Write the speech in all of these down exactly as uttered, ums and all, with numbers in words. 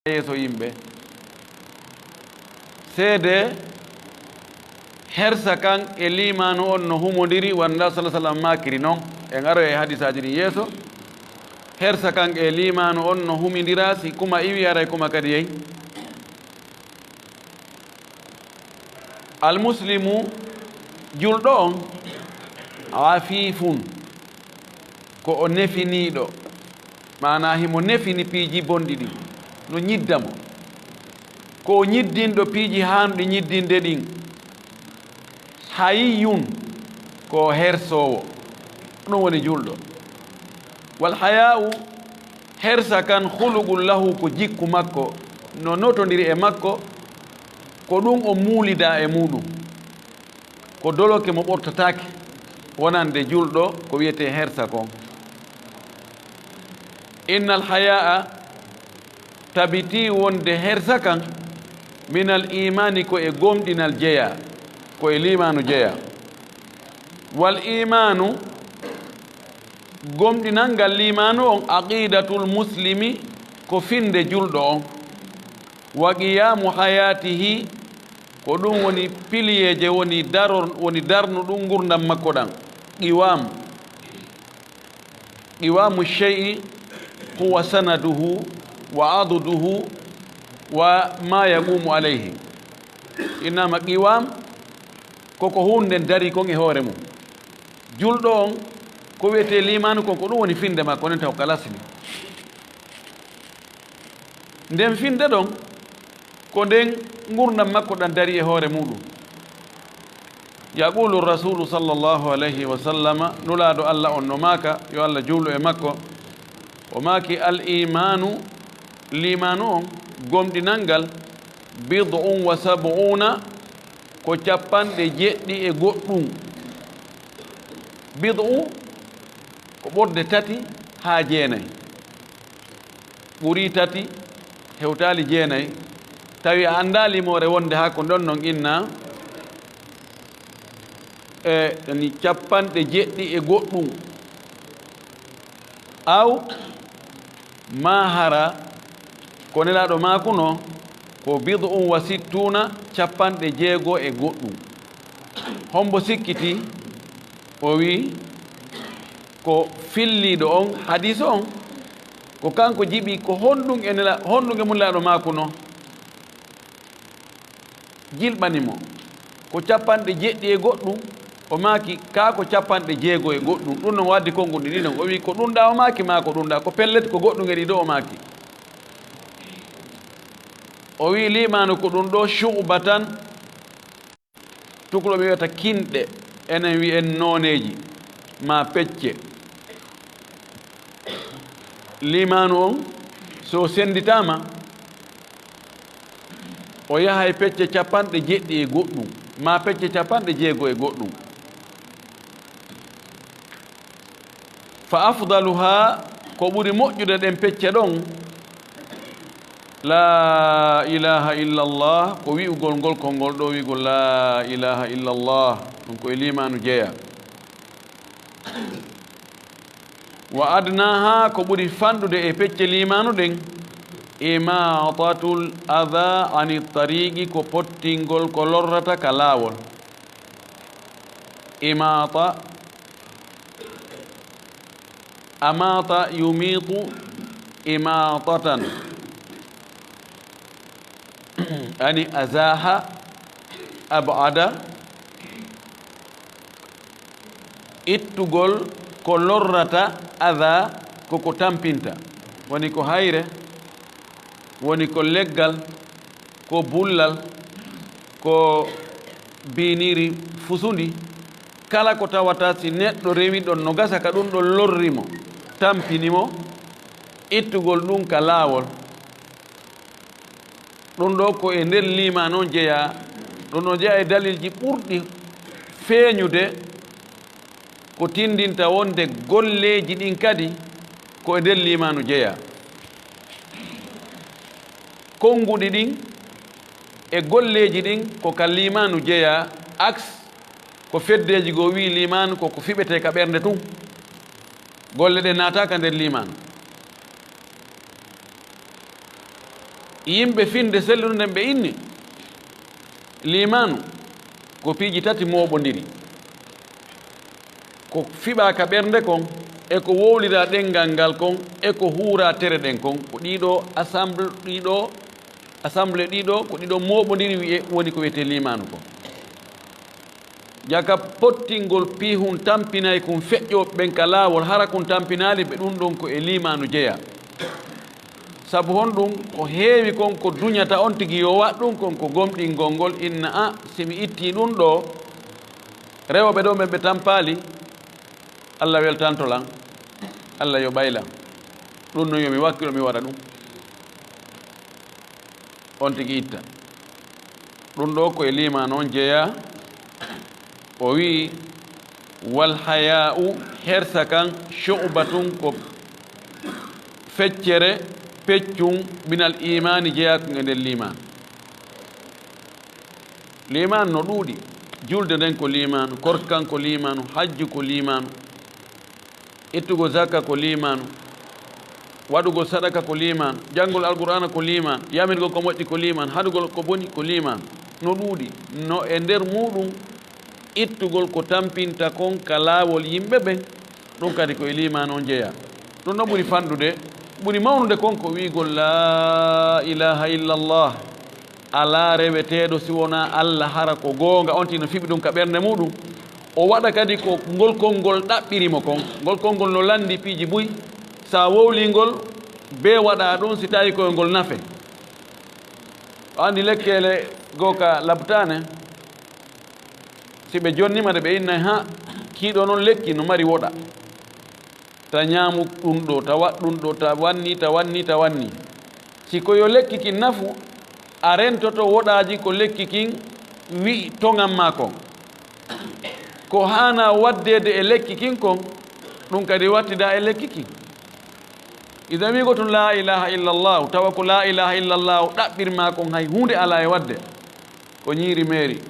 yeeso yimɓe. Seede hersa kan e liimaanu on no humondiri, wano Nulaaɗo sallallaahu alayhi wa sallam maakiri non. En aroya e hadisaaji ɗin yeeso. Hersa kan e liimaanu on no humindira, si kuma iwi, aray kuma kadi yehi. Almuslimu, julɗo on, afiifun, ko o nefiniiɗo, maanaa himo nefini piiji bonɗi ɗin, no ñidda mo. Ko o ñiddinɗo piiji haanuɗi ñiddinde ɗin. Hayiyyun, ko o hersoowo, ɗun woni julɗo. Wal hayaa'u, hersa kan, khuluqun lahu, ko jikku makko, no notondiri e makko, ko ɗun o muulidaa e muɗun. Ko doloke mo ɓortataake wonande julɗo ko wi'etee hersa kon. Innal hayaa'a, tabitii wonde hersa kan, minal iimaani, ko e gomɗinal jeyaa, ko e liimaanu jeyaa. Wal iimaanu, gomɗinal ngal liimaanu on, aqiidatul muslimi, ko finnde julɗo on. Wa qiyaamu hayaatihi, ko ɗun woni piliyeeje, woni daror-, woni darnuɗun ngurndan makko ɗan. Qiwaam. Qiwaamu shay'i huwa sanaduhu wa aduduhu wa ma yaqumu alayhi. Innama qiwaam, ko ko huunde nden darii kon e hoore mun. Julɗo on, ko wi'etee liimaanu kon, ko ɗun woni finnde makko nden taw ka lasli. Nden finnde ɗon, ko nden ngurndan makko ɗan darii e hoore muɗun. Yaqulu Rasuulu sallallaahu alayhi wa sallama, Nulaaɗo Alla on no maaka, yo Alla juulu e makko, o maaki, al iimaanu, liimaanu on, gomɗinal ngal, bid'un wa sab'uuna, ko cappanɗe jeɗɗi e goɗɗun. Bid'u ko ɓorde tati haa jeenay. Ɓurii tati, hewtaali jeenay. Tawi a anndaa limoore wonde haa ko ndon non inna, e, yani, cappanɗe jeɗɗi e goɗɗun. Aw maa hara, ko Nelaaɗo maakuno, ko bid'un wa sittuuna, cappanɗe jeego e goɗɗun. Hombo sikkiti? O wi'i, ko filliiɗo on, hadiis on, ko kanko jiɓi, ko honɗun e Nela-, honɗun e mun Nelaaɗo maakuno? Jilɓani mo. Ko cappanɗe jeɗɗi e goɗɗun, o maaki, kaa ko cappanɗe jeego e goɗɗun. Ɗun non o addi konnguɗi ɗiɗon. O wi'i, ko ɗun ɗaa o maaki, maa ko ɗun ɗaa? Ko pellet, ko goɗɗun e ɗiɗo o maaki. O wi'i, liimaanu ko ɗun ɗoo, shu'batan, Tukulooɓe wi'ata kinɗe, enen wi'en nooneeji, maa pecce. Liimaanu on, so sennditaama, o yahay pecce cappanɗe jeɗɗi e goɗɗun, maa pecce cappanɗe jeego e goɗɗun. Fa afdaluhaa, ko ɓuri moƴƴude ɗen pecce ɗon, laa ilaaha illallah, ko wi'ugol ngol konngol ɗoo, wi'ugol laa ilaaha illallah, ɗun ko e liimaanu jeyaa. Wa adnaahaa, ko ɓuri fanɗude e pecce liimaanu ɗen, imaatatul adaa ani tariiqi, ko pottingol ko lorrata ka laawol. Imaata, amaata yumiitu imaatatan. Ani azaaha, abada. Ittugol ko lorrata, adaa, ko ko tampinta. Woni ko hayre, woni ko leggal, ko bullal, ko biiniri fusundi, kala ko tawata si neɗɗo rewi ɗon no gasa ka ɗun ɗon lorri mo, tampini mo, ittugol ɗun ka laawol. Ɗun ɗoo ko e nder liimaanu on jeyaa, ɗun ɗoo jeyaa e dalilji ɓurɗi feeñude ko tinndinta wonde golleeji ɗin kadi ko e nder liimaanu jeyaa. Konnguɗi ɗin e golleeji ɗin ko ka liimaanu jeyaa, aks ko feddeeji goo wi'i liimaanu ko ko fiɓetee ka ɓernde tun. Golle ɗen naataaka nder liimaanu. Yimɓe finde sellunde nden ɓe inni, liimaanu ko piiji tati mooɓondiri. Ko fiɓaa ka ɓernde kon, e ko wowliraa ɗenngal ngal kon, e ko huuraa tere ɗen kon. Ko ɗiɗo assemble, ɗiɗo assemble ɗiɗo, ko ɗiɗo mooɓondiri wi'e, woni ko wi'etee liimaanu kon. Jaka pottingol piihun tampinay kun feƴƴooɓe ɓen ka laawol, hara kun tampinaali ɓe, ɗun ɗon ko e liimaanu jeyaa. Sabu honɗun? Ko heewi kon ko duñata on tigi yo waɗ ɗun kon, ko gomɗingol ngol, inna a, si mi ittii ɗun ɗoo, rewooɓe ɗoo ɓen ɓe tampaali, Alla weltanto lan, Alla yoɓay lan. Ɗun non yo mi wakkilo mi waɗa ɗun. On tigi itta. Ɗun ɗoo ko e liimaanu on jeyaa. O wi'i, "Wal hayaa'u, hersa kan, shu'batun, ko feccere, peccun, minal iimaani, jeyaa kun e nder liimaanu." Liimaanu no ɗuuɗi. Julde nden ko liimaanu, korka kan ko liimaanu, hajju ko liimaanu. Ittugol zakka ko liimaanu, waɗugol sadaka ko liimaanu, janngol Alqur'aana ko liimaanu, yamirgol ko moƴƴi ko liimaanu, haɗugol ko boni ko liimaanu. No ɗuuɗi, no e nder muuɗum ittugol ko tampinta kon ka laawol yimɓe ɓen, ɗum kadi ko e liimaanu on jeyaa. Ɗum ɗon ɓuri fanɗude, ɓuri mawnude kon ko wi'ugol laa ilaaha illallah. Alaa reweteeɗo si wonaa Alla, hara ko goonga, on tigi no fiɓi ɗum ka ɓernde muuɗum. O waɗa kadi ko ngol konngol ɗaɓɓiri mo kon. Ngol konngol no lanndi piiji buy. So a wowlii ngol, bee waɗaa ɗum si tawii ko e ngol nafe. O anndi lekkeele goo ka labtaane, si ɓe jonniima de, ɓe innay, "Haa, kii ɗoo noon lekki no mari woɗa." Ta ñaamu ɗum ɗoo, ta waɗ ɗum ɗoo, ta wanni, ta wanni, ta wanni. Si ko yo lekki kin nafu, a rentoto woɗaaji ko lekki kin wi'i toŋan maa kon. Ko haanaa waɗdeede e lekki kin kon, ɗum kadi waɗtidaa e lekki kin. Idan wi'ugol tun laa ilaaha illallahu, tawa ko laa ilaaha illallahu ɗaɓɓir maa kon hay huunde alaa e waɗde. Ko ñiiri meeri,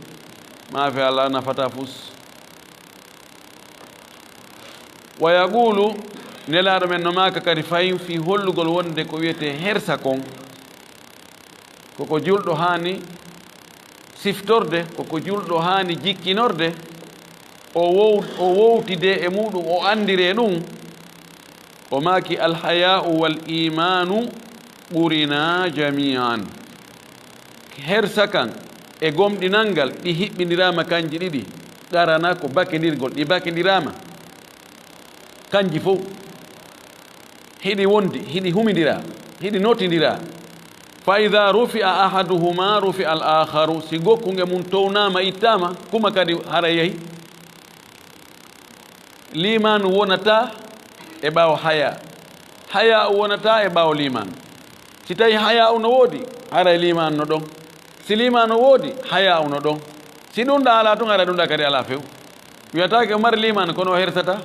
maafe alaa nafataa fus. Wa yaqulu, Nelaaɗo men no maaka kadi fahin fii hollugol wonde ko wi'etee hersa kon, ko ko julɗo haani siftorde, ko ko julɗo haani jikkinorde, o wow-, o wowtidee e muuɗum, o anndiree ɗum. O maaki, "Alhayaa'u wal iimaanu qurinaa jamii'an." Hersa kan e gomɗinal ngal, ɗi hiɓɓindiraama kanji ɗiɗi, qarana ko bakindirgol, ɗi bakindiraama kanji fow. Hiɗi wondi, hiɗi humindiraa, hiɗi nootindiraa. Fa idaa rufi'a ahaduhumaa rufi'a al-aakharu, si gokkun e mun townaama, ittaama, kuma kadi hara yehi. Liimaanu wonataa e ɓaawo hayaa. Hayaa wonataa e ɓaawo liimaanu. Si tawii hayaa no woodi, haray liimaanu no ɗon. Si liimaanu woodi, hayaa no ɗon. Si ɗum ɗaa alaa tun, haray ɗum ɗaa kadi alaa few. Wiyataake o mari liimaanu, kono o hersataa.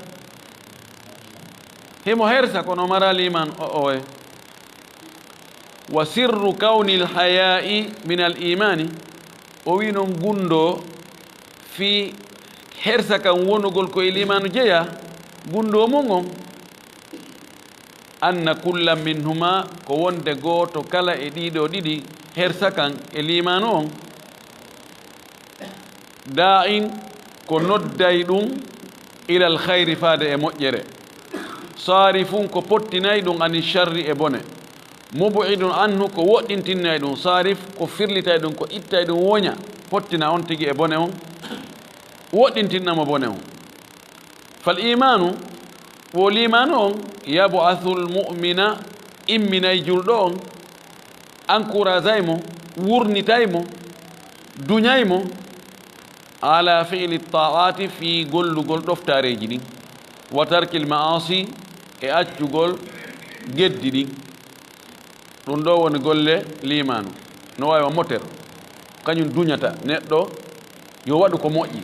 Himo hersa, kono o maraa liimaanu. O, o, e. Wa sirru kawnil hayaa'i minal iimaani, o wi'i non gunndoo fii hersa kan wonugol ko e liimaanu jeyaa, gunndoo mun on, anna kulla minhumaa, ko wonde gooto kala e ɗii ɗoo ɗiɗi, hersa kan e liimaanu on, daa'in, ko nodday ɗum ilal khayri, faade e moƴƴere, saarifun, ko pottinay ɗum ani sharri, e bone, mub'idun anhu, ko woɗɗintinnay ɗum, saarif, ko firlitay ɗum, ko ittay ɗum woña, pottina on tigi e bone on, woɗɗintinna mo bone on. Fal iimaanu, wo liimaanu on, yab'athul mu'mina, imminay julɗo on, encouragay mo, wurnitay mo, duñay mo, ala fi'li ta'aati, fii gollugol ɗoftaareeji ɗin, wa tarkil ma'aasi, e accugol geddi ɗin. Ɗum ɗoo woni golle liimaanu. No waawi wa moteur, kañum duñata neɗɗo yo waɗu ko moƴƴi.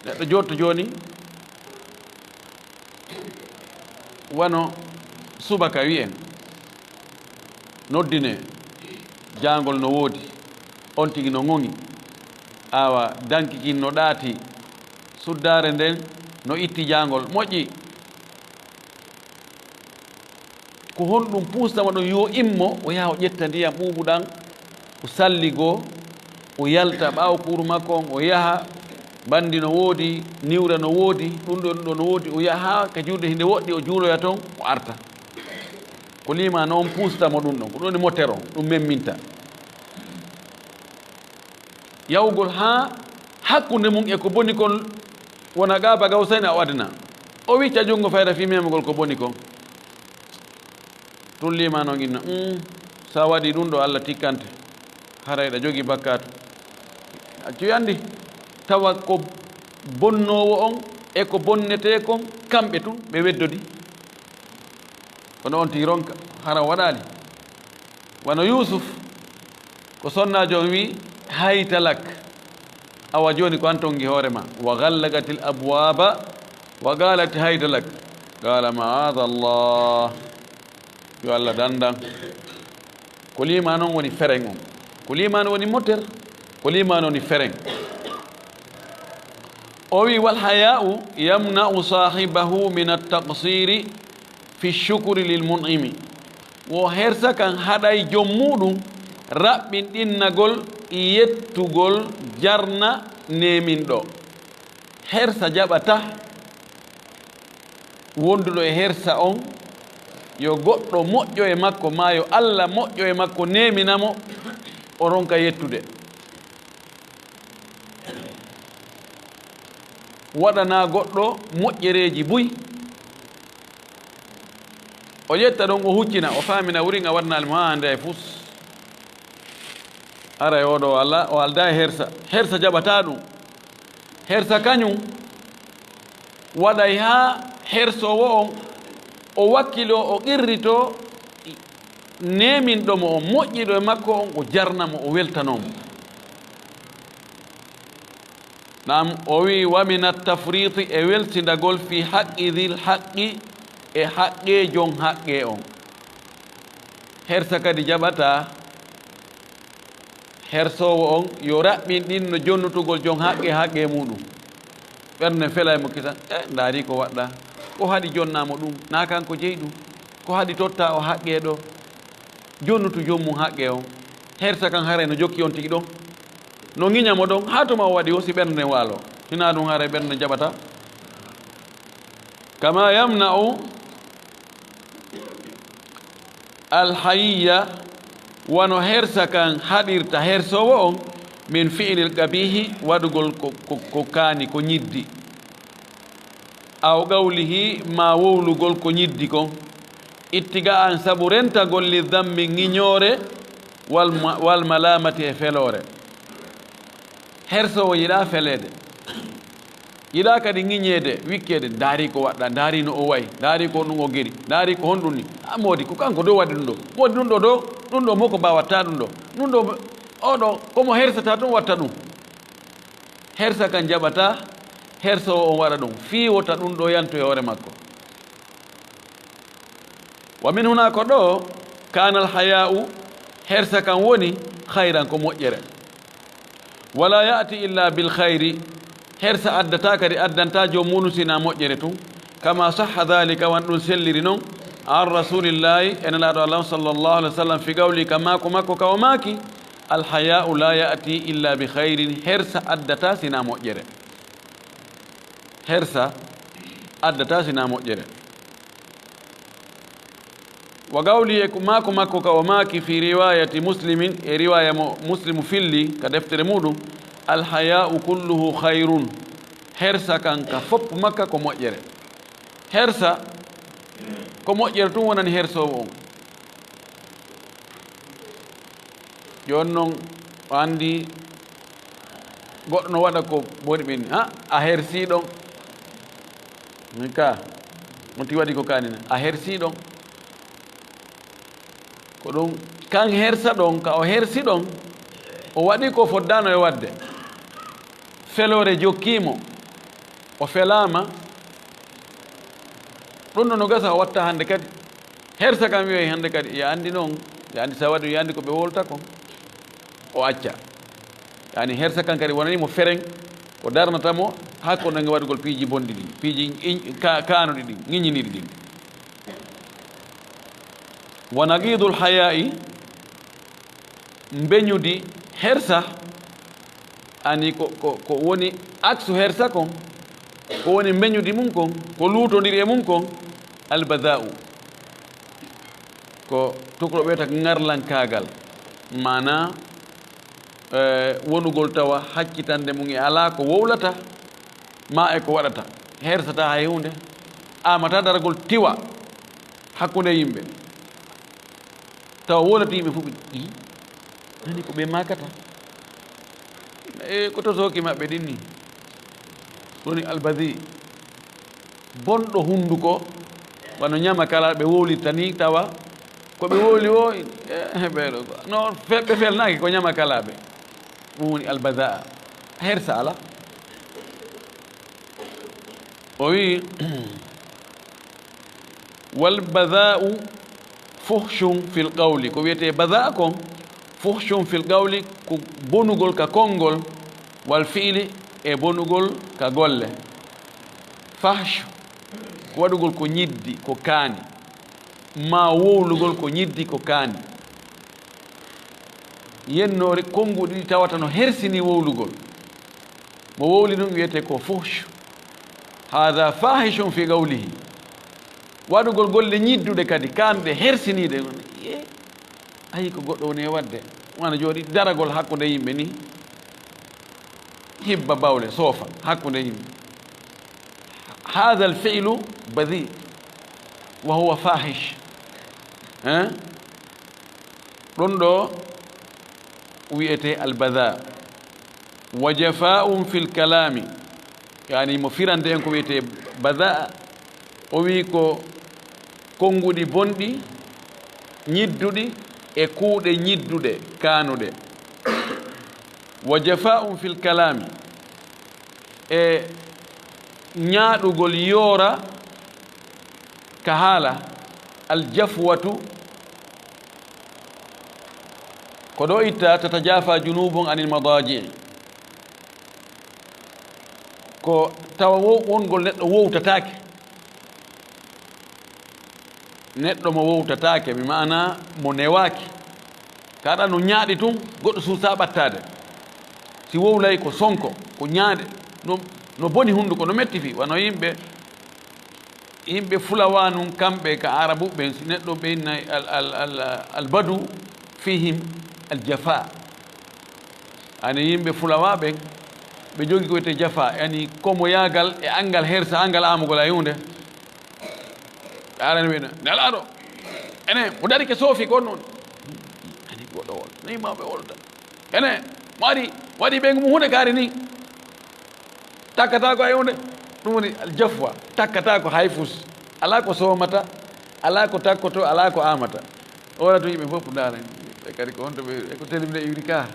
Neɗɗo jooɗto jooni, wano subaka wi'en, noddinee, jaangol no woodi, on tigi no ŋoŋi, awa danki kin no ɗaati, suddaare nden no itti jaangol, moƴƴi. Ko honɗum puustama ɗum yo immo, o yaha o ƴetta ndiyam ɓuuɓuɗam, o salligoo, o yalta ɓaawo kuuru makko on, o yaha, banndi no woodi, niwre no woodi, ɗum ɗo, ɗum ɗo no woodi, o yaha haa ka juulde hinde woɗɗi, o juuloya ton, o arta. Ko liimaano on puustamo ɗum ɗon, ko ɗum woni moteur on, ɗum memminta. Yahugol haa hakkunde mum e ko boni kon wona qaaba qawsayni aw adnaa. O wicca junngo fayda fii memugol ko boni kon. Tun liimaano on inna, "Mm, so a waɗii ɗum ɗo, Alla tikkante. Haray ɗa jogii bakkaatu." Accu yandi, tawa ko bonnoowo on e ko bonnetee kon, kamɓe tun ɓe weddodi. Kono on tigi ronka, hara o waɗaali. Wano Yuusuf, ko sonnaajo on wi, "Hayta lak." Awa jooni ko an tongi hoore ma. "Wa ghallaqatil abwaaba wa qaalat hayta lak." Qaala, "Ma'aadallah." Yo Alla dandan. Ko liimaano on woni fereŋ on. Ko liimaano woni moteur. Ko liimaano woni fereŋ. O wi, "Wal hayaa'u yamna'u saahibahu min at-taqsiiri fi shukri lil mun'imi." Wo hersa kan haɗay jom muuɗum raɓɓinɗinnagol yettugol jarna neeminɗo. Hersa jaɓata wonduɗo e hersa on, yo goɗɗo moƴƴo e makko, maa yo Alla moƴƴo e makko, neemina mo, o ronka yettude. Waɗana goɗɗo moƴƴereeji buy. O ƴetta ɗon, o huccina, o faamina wurin a waɗanaali mo haa hannde hay fus. Aray oo ɗoo Alla, o aldaa e hersa. Hersa jaɓataa ɗum. Hersa kañum waɗay haa hersoowo on, o wakkiloo, o qirritoo neeminɗo mo on, moƴƴiɗo e makko on, o jarna mo, o weltanoo mo. Naam, o wi'i, "Wa mina tafriiti, e welsindagol, fi haqqi dil haqqi, e haqqee jon haqqee on." Hersa kadi jaɓataa hersoowo on yo raɓɓinɗinno jonnutugol jon haqqee haqqee muuɗum. Ɓernde felay mo kisan, "E, ndaari ko waɗɗaa. Ko haɗi jonnaa mo ɗum? Naa kanko jeyi ɗum? Ko haɗi tottaa o haqqee ɗoo?" Jonnutu joomum haqqee on. Hersa kan haray no jokki on tigi ɗon. No ŋiña mo ɗon, haa tuma o waɗi o, si ɓernde nden waaloo. Hinaa ɗum haray ɓernde nden jaɓataa. Kama yamna'u al hayya, wano hersa kan haɗirta hersoowo on, min fi'lil qabiihi, waɗugol ko, ko, ko kaani, ko ñiddi. Aw qawlihi, maa wowlugol ko ñiddi kon. Ittiga an, sabu rentagol, li dammi, ŋiñoore, wal ma-, wal malaamati, e feloore. Hersoowo yiɗaa feleede. Yiɗaa kadi ŋiñeede, wikkeede, "Ndaari ko waɗɗaa, ndaari no o wayi, ndaari ko ɗum o geri, ndaari ko honɗum ni. A moodi, ko kanko dow waɗi ɗum ɗoo. Moodi ɗum ɗoo dow, ɗum ɗoo mo ko mbaawataa ɗum ɗoo. Ɗum ɗoo, oo ɗoo, ko mo hersataa ɗum watta ɗum." Hersa kan jaɓataa, hersoowo on waɗa ɗum. Fii wota ɗum ɗoo yantu e hoore makko. Wa min huna, ko ɗoo, kaanal hayaa'u, hersa kan woni, khayran, ko moƴƴere. Wala ya'ti illa bil khayri, hersa addataa kadi, addantaa joom muuɗum sinaa moƴƴere tun. Kama sahha dhalika, wan ɗum selliri non, an rasulillahi, e Nelaaɗo Allah on sallallahu alaihi wasallam, fi qawli, ka maaku makko ka o maaki, al hayaa'u la ya'ti illa bi khayrin, hersa addataa sinaa moƴƴere. Hersa addataa sinaa moƴƴere. Wa qawli, e maaku makko ka o maaki, fi riwayati Muslimin, e riwaya mo Muslimu filli ka deftere muuɗum, al hayaa'u kulluhu khayrun, hersa kan ka fof makka ko moƴƴere. Hersa ko moƴƴere tun wonani hersoowo on. Jooni non, o anndi goɗɗo no waɗa ko boni ɓenni. "Ha, a hersii ɗon." Min ka, on tigi waɗi ko kaani na. "A hersii ɗon." Ko ɗum, kan hersa ɗon, ka o hersi ɗon, o waɗi ko foddaano e waɗde. Feloore jokkii mo. O felaama. Ɗum ɗo no gasa o watta hannde kadi. Hersa kam wi'ay hannde kadi, ya anndi noon, ya anndi so a waɗi, ya anndi ko ɓe wowlata kon. O acca. Yani hersa kan kadi wonani mo fereŋ, ko darnata mo, haa ko nangi waɗugol piiji bonɗi ɗin, piiji in-, ka-, kaanuɗi ɗin, ŋiñiniiɗi ɗin. Wa naqidul haya'i, mbeñudi hersa, ani ko, ko, ko woni aksu hersa kon, ko woni mbeñudi mum kon, ko luutondiri e mum kon, albada'u. Ko tukulɓe wiyata ngarlankaagal, maanaa, eh, wonugol tawa haccitande mum e alaa ko wowlata, maa e ko waɗata, hersata hay huunde, amata daragol tiwa hakkunde yimɓe. Tawa wowlata yimɓe fof, ɓe, "Ih, nani ko ɓe maakata?" E ko tosooki maɓɓe ɗin ni. Woni albadi. Bonɗo hunnduko, wano ñamakalaaɓe wowlirta ni, tawa ko ɓe wowli o, eh, ɓeeɗo ko. No fe-, ɓe felnaaki ko ñamakalaaɓe. Ɗum woni albadaa. Hersa ala. O wi, "Wal badaa'u fuhshun fil qawli." Ko wiyetee badaa kon, fuhshun fil qawli, ko bonugol ka konngol, wal fi'li, e bonugol ka golle. Fahsh, ko waɗugol ko ñiddi, ko kaani, maa wowlugol ko ñiddi, ko kaani. Yennoore konnguɗi ɗi tawata no hersini wowlugol. Mo wowli ɗum wiyetee ko fuhsh. Haada fahishun fi qawlihi. Waɗugol golle ñidduɗe kadi, kaanɗe, hersiniiɗe. Ye, ayi ko goɗɗo woni e waɗde. Wano jooɗi daragol hakkunde yimɓe ni. Hibba bawle, soofa hakkunde yimɓe. Haada al fi'lu badi wa huwa fahish. Hein? Ɗum ɗo wiyetee albada. Wa jafaa'un fil kalaami, yaani mo firante en ko wiyetee bada, o wi ko konnguɗi bonɗi, ñidduɗi, e kuuɗe ñidduɗe, kaanuɗe. Wa jafaa'un fil kalaami, e ñaaɗugol yoora ka haala, al jafwatu, ko ɗo itta, tatajafa junubun anil madaji'i, ko tawa wo-, wongol neɗɗo wowtataake. Neɗɗo mo wowtataake, mi maana mo newaaki. Kaɗa no ñaaɗi tun, goɗɗo suusaa ɓattaade. Si wowlay ko sonko, ko ñaande, no, no boni hunnduko, no metti fii. Wano yimɓe, yimɓe fulawa nun, kamɓe ka arabu ɓen, si neɗɗo ɓe innay al, al, al, al badu fihim al jafa. Ani yimɓe fulawa ɓen, ɓe jogi ko wiyetee jafa, yani komoyaagal e anngal hersa, anngal amugol hay huunde. Arani wena, "Nelaaɗo, ene, mo dari ke soofi kon noon." Ani goɗɗo wol, nayi mawɓe wolta. "Ene, mo ari, waɗi ɓe mo hunde kaari ni." Takkata ko hay huunde. Ɗum woni al jafwa, takkata ko hay fus. Alaa ko soomata, alaa ko takkoto, alaa ko amata. Ora to yimɓe fof ndaara, ɓe kadi ko honto ɓe, e ko telimde iwri ka.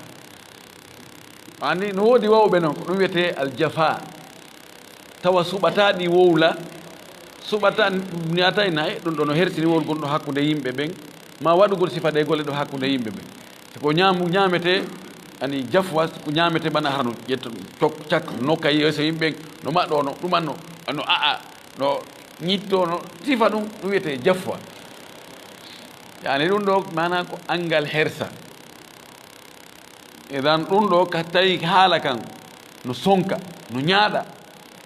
Anndi no woodi wawɓe noon, ko ɗum wiyetee al jafa. Tawa suɓataa ɗi wowla, suɓataa, niyata ina, e ɗum ɗo no hersini wowlugol ɗo hakkunde yimɓe ɓen, ma waɗugol sifa ɗe golle ɗo hakkunde yimɓe ɓen. Si ko ñaamu-, ñaametee, ani jafwa, si ko ñaametee bana hara no ƴetta ɗum, cok, cak, nokka yeeso yimɓe ɓen, no maɗɗo, no ɗumanno, no a'a, no ñitto, no sifa ɗum, ɗum wiyetee jafwa. Yani ɗum ɗo maana ko anngal hersa. Idan ɗum ɗo ka tawi haala kan no sonka, no ñaaɗa,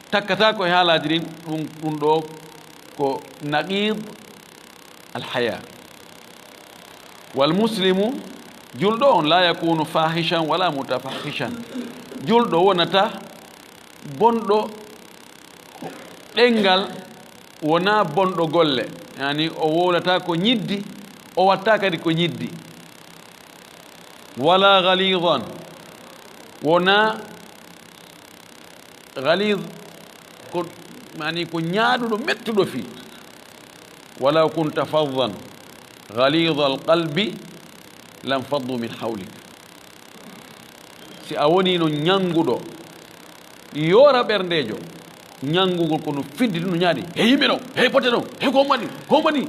takkata ko e haalaaji ɗin, ɗum, ɗum ɗo ko naqid al haya. Wal muslimu, julɗo on, la yakunu fahishan wala mutafahishan. Julɗo wonata bonɗo ɗemngal, wonaa bonɗo golle. Yani o wowlataa ko ñiddi, o waɗtaa kadi ko ñiddi. Wala ghalidan, wonaa ghalid ko, yani ko ñaaɗuɗo, mettuɗo fii. Walaw kunta faddan ghalidal qalbi lanfaddu min hawlik. Si a wonii no ñannguɗo, yoora ɓerndeejo, ñanngugol ko no fiddi ɗum, no ñaaɗi. "He yimɓe ɗon, he potte ɗon, he ko waɗi, ko waɗi?"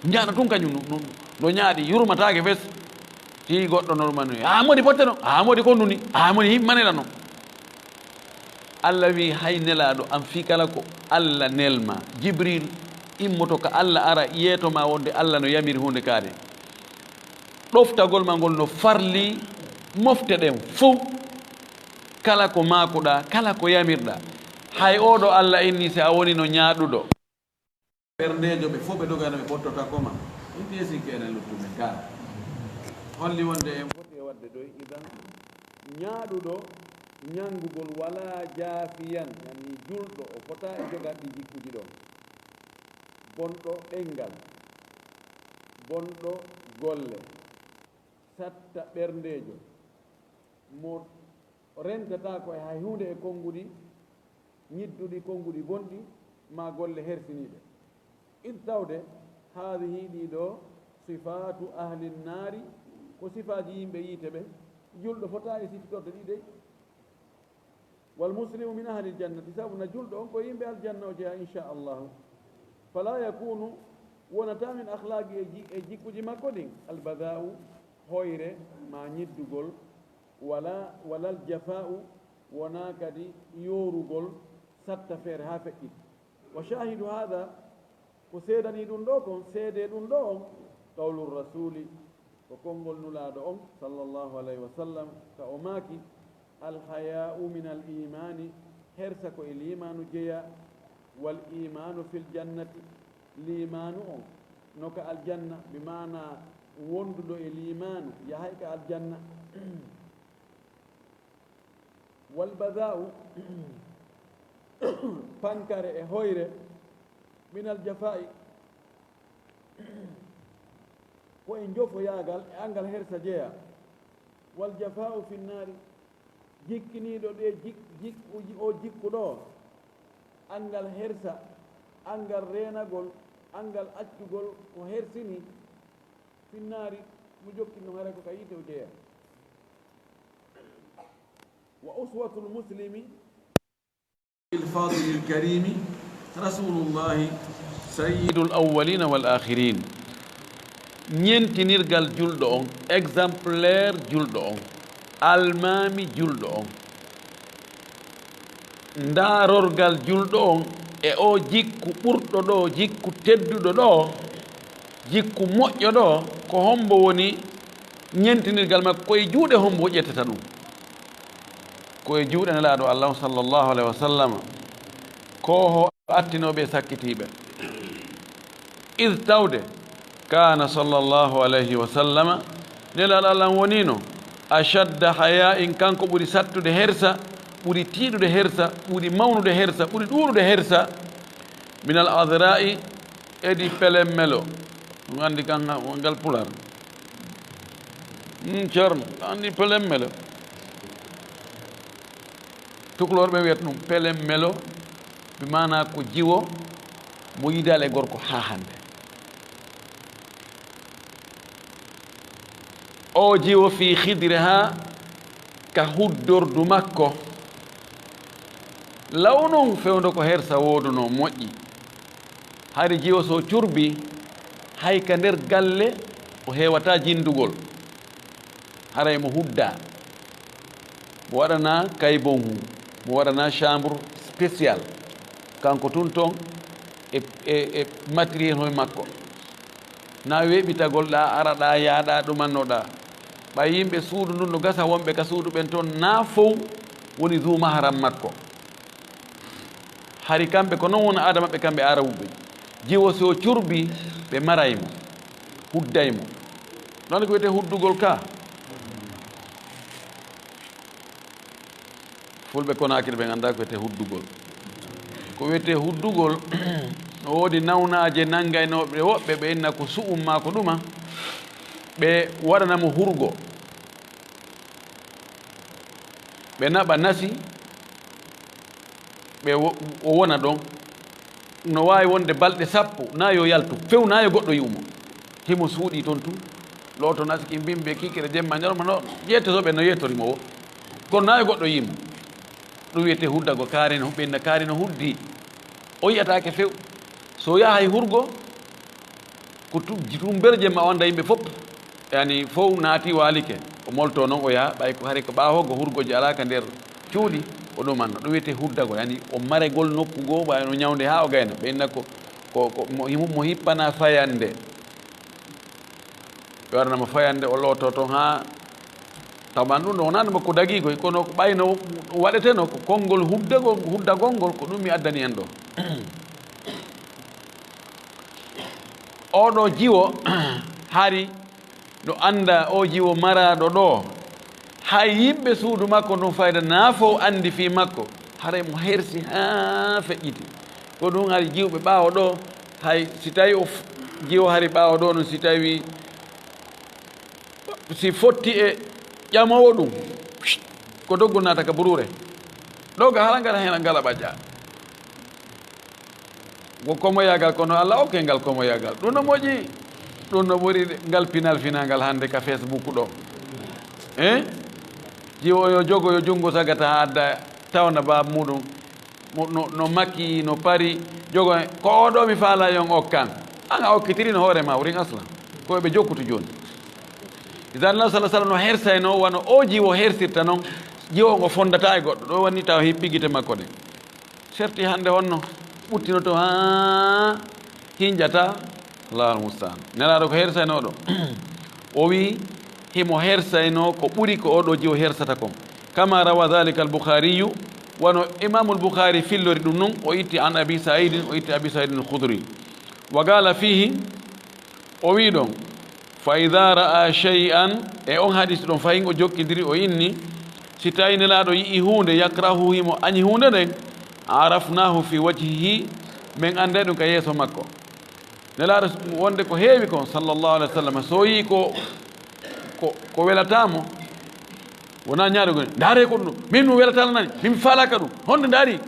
Ñaaɗa tun kañum no, no, no ñaaɗi, yurmataake fes. Si goɗɗo no ɗum anndi, "A modi potte ɗon, a modi ko nuni, a modi yimɓe manela non." Allah wi, "Hay Nelaaɗo am, fii kala ko Allah nelma, Jibril immoto ka Allah ara yeeto ma wonde Allah no yamiri huunde kaari." Ɗoftagol ma ngol no farli mofte ɗen fow. Kala ko maakuɗaa, kala ko yamirɗaa. Hay oo ɗo Alla inni, si a wonino ñaaɗuɗo, ɓerndeejo, ɓe fow ɓe dogano, ɓe ɓottotako ma. Min piye sikke enen luttuɓe ka. Holli wonde en foti e waɗde ɗoy, idan, ñaaɗuɗo ñanngugol walaa jaafiyan, yani julɗo, o fotaa e jogaade ɗi jikkuuji ɗoo. Bonɗo ɗemngal, bonɗo golle, satta ɓerndeejo, mo rentataako e hay huunde e konnguɗi ñidduɗi, konnguɗi bonɗi, maa golle hersiniiɗe. Id tawde, haadihi ɗii ɗoo, sifaatu ahli nnaari, ko sifaaji yimɓe yiite ɓe, julɗo fotaa e sifitorde ɗi dey. Wal muslimu min ahli ljannati, sabu na julɗo on ko yimɓe aljanna o jeyaa, inchallahu. Fala yakunu, wonata min akhlaqi e ji-, e jikkuji makko ɗin, albada'u, hoyre, ma ñiddugol, wala, walal jafa'u, wona kadi yoorugol, satta feere haa feƴƴi. Wa shahidu hada, ko seedanii ɗum ɗoo kon, seedee ɗum ɗoo on, qawlu rasuli, ko konngol Nulaaɗo on, sallallahu alayhi wa sallam, ka o maaki, "Alhaya'u min al imaani", hersa ko e liimaanu jeyaa, "wal imaanu fil jannati", liimaanu on no ka aljanna, bi maana wonduɗo e liimaanu yahay ka aljanna. Wal bada'u, pankare e hoyre, minal jafa'i, ko e njofoyaagal e angal hersa jeyaa. Wal jafa'u finnaari, jikkiniiɗo ɗe jik-, jik-, o ji-, o jikku ɗoo, angal hersa, angal reenagol, angal accugol ko hersini, finnaari, mo jokki no hara ko ka yiite o jeyaa. Wa uswatul muslimi bil fadlil karimi rasulullahi sayyidul awwalina wal akhirin. Ñentinirgal julɗo on, exemplaire julɗo on, almaami julɗo on. Ndaarorgal julɗo on e oo jikku ɓurɗo ɗoo, jikku tedduɗo ɗoo, jikku moƴƴo ɗoo, ko hombo woni ñentinirgal makko, ko e juuɗe hombo o ƴettata ɗum? Ko e juuɗe Nelaaɗo Allah on, sallallahu alayhi wa sallam, ko ho attinooɓe e sakkitiiɓe. Id tawde, kaana sallallahu alayhi wa sallama, Nelaaɗo Allah on woniino, ashadda haya'in, kanko ɓuri sattude hersa, ɓuri tiiɗude hersa, ɓuri mawnude hersa, ɓuri ɗuuɗude hersa, minal adra'i, edi pelemmelo. Ɗum anndi kan ngal pular. Hmm, ceerno, anndi pelemmelo. Tukulor ɓe wiyata ɗum pelemmelo, bi maana ko jiwo mo yidaali e gorko haa hannde. O jiwo fii khidriha, ka huddordu makko. Law non fewndo ko hersa wooduno moƴƴi. Hari jiwo so curbi, hay ka nder galle o heewata jindugol. Haray mo hudda. Mo waɗana kaybon hu, mo waɗana chambre spécial. Kanko tun ton e, e, e matériel hoy makko. Na weeɓitagol ɗa, ara ɗa, yaaɗa, ɗumanno ɗa. Ɓay yimɓe suudu ndun no gasa wonɓe ka suudu ɓen ton, na fow woni zu maharam makko. Hari kamɓe ko non wona aada maɓɓe kamɓe Aarabuɓe. Jiwo si o curbi, ɓe maray mo, hudday mo. Ɗon ko wiyetee huddugol ka. Fulɓe Konaakiri ɓen anndaa ko wiyetee huddugol. Ko wiyetee huddugol, no woodi nawnaaje nanngaynooɓe woɓɓe, ɓe inna ko su'um maa ko ɗuma, ɓe waɗana mo hurgo. Ɓe naɓa nasi, ɓe wo-, o wona ɗon. No waawi wonde balɗe sappo, na yo yaltu few, na yo goɗɗo yi'u mo. Himo suuɗii ton tun, looto nasi ki mbimbe kikere jemma ñalawma no yettotooɓe no yettori mo wo. Kono na yo goɗɗo yi'u mo. Ɗum wiyetee huddagol, kaari no, ɓe inna kaari no huddii. O yi'ataake few. So yahay hurgo, ko tu-, tummbere jemma o annda yimɓe fof. Yani fof naati waalike. O molto noon o yaha, ɓay ko hari ko ɓaawo hoggo hurgoji alaa ka nder cuuɗi, o ɗumanno. Ɗum wiyetee huddagol, yani o maregol nokku goo, ɓay no ñawnde haa o gayna. Ɓe inna ko, ko, ko mo, himo, mo hippana fayannde. Ɓe waɗana mo fayannde, o looto toon haa taman ɗum ɗo wonaano mo ko dagiigoy, kono ko ɓayno waɗeteno ko konngol huddagol, huddagol ngol, ko ɗum mi addani en ɗo. Oɗo jiwo hari no annda o jiwo maraaɗo ɗo, hay yimɓe suudu makko ndun fayda na fof anndi fii makko, haray mo hersi haa feƴƴiti. Ko ɗum hari jiwɓe ɓaawo ɗo, hay si tawi o f-, jiwo hari ɓaawo ɗo non, si tawi si fotti e ƴamoowo ɗum, ko doggol naata ka buruure. Ɗo ga hala ngala heen ngala ɓaƴƴa. Ko komoyagal, kono Alla okke ngal komoyagal. Ɗum no moƴƴi. Ɗum no ɓuri ngal pinal finaangal hannde ka Facebook ɗo. Eh? Jiwo yo jogo yo junngo sagata haa adda tawna baaba muɗum. Mo-, no, no makki, no pari, jogo ko o ɗo mi faala yon okkan. An a okkitiri no hoore ma wurin asla. Ko ɓe jokkutu jooni. Idan Nabi sallallahu alaihi wasallam no hersayno wano o jiwo hersirta non, jiwo ngo fondata e goɗɗo. Ɗo woni taw hippi gite makko ɗen. Serti hannde honno ɓuttinoto haa hinƴata. Allahu musta'an. Nelaaɗo ko hersaynooɗo. O wi'i himo hersaynoo ko ɓuri ko oɗo jiwo hersata kon. Kama rawa dhalika al-Bukhariyu, wano Imamul Bukhari fillori ɗum nun, o itti an Abi Sa'idin, o itti Abi Sa'idin al-Khudri. Wa qala fihi, o wi'i ɗon, fa idha ra'a shay'an, e on hadis ɗon fahin o jokkindiri o inni, si tawi Nelaaɗo yi'i huunde, yakrahu himo añi huunde nden, arafnahu fi wajhihi, men annday ɗum ka yeeso makko. Nelaaɗo wonde ko heewi kon, sallallahu alaihi wasallam, so yi'i ko, ko, ko welataa mo, wona ñaade ko, ndaare ko ɗum, min mi welataa nani, min mi faalaaka ɗum, honde ndaari?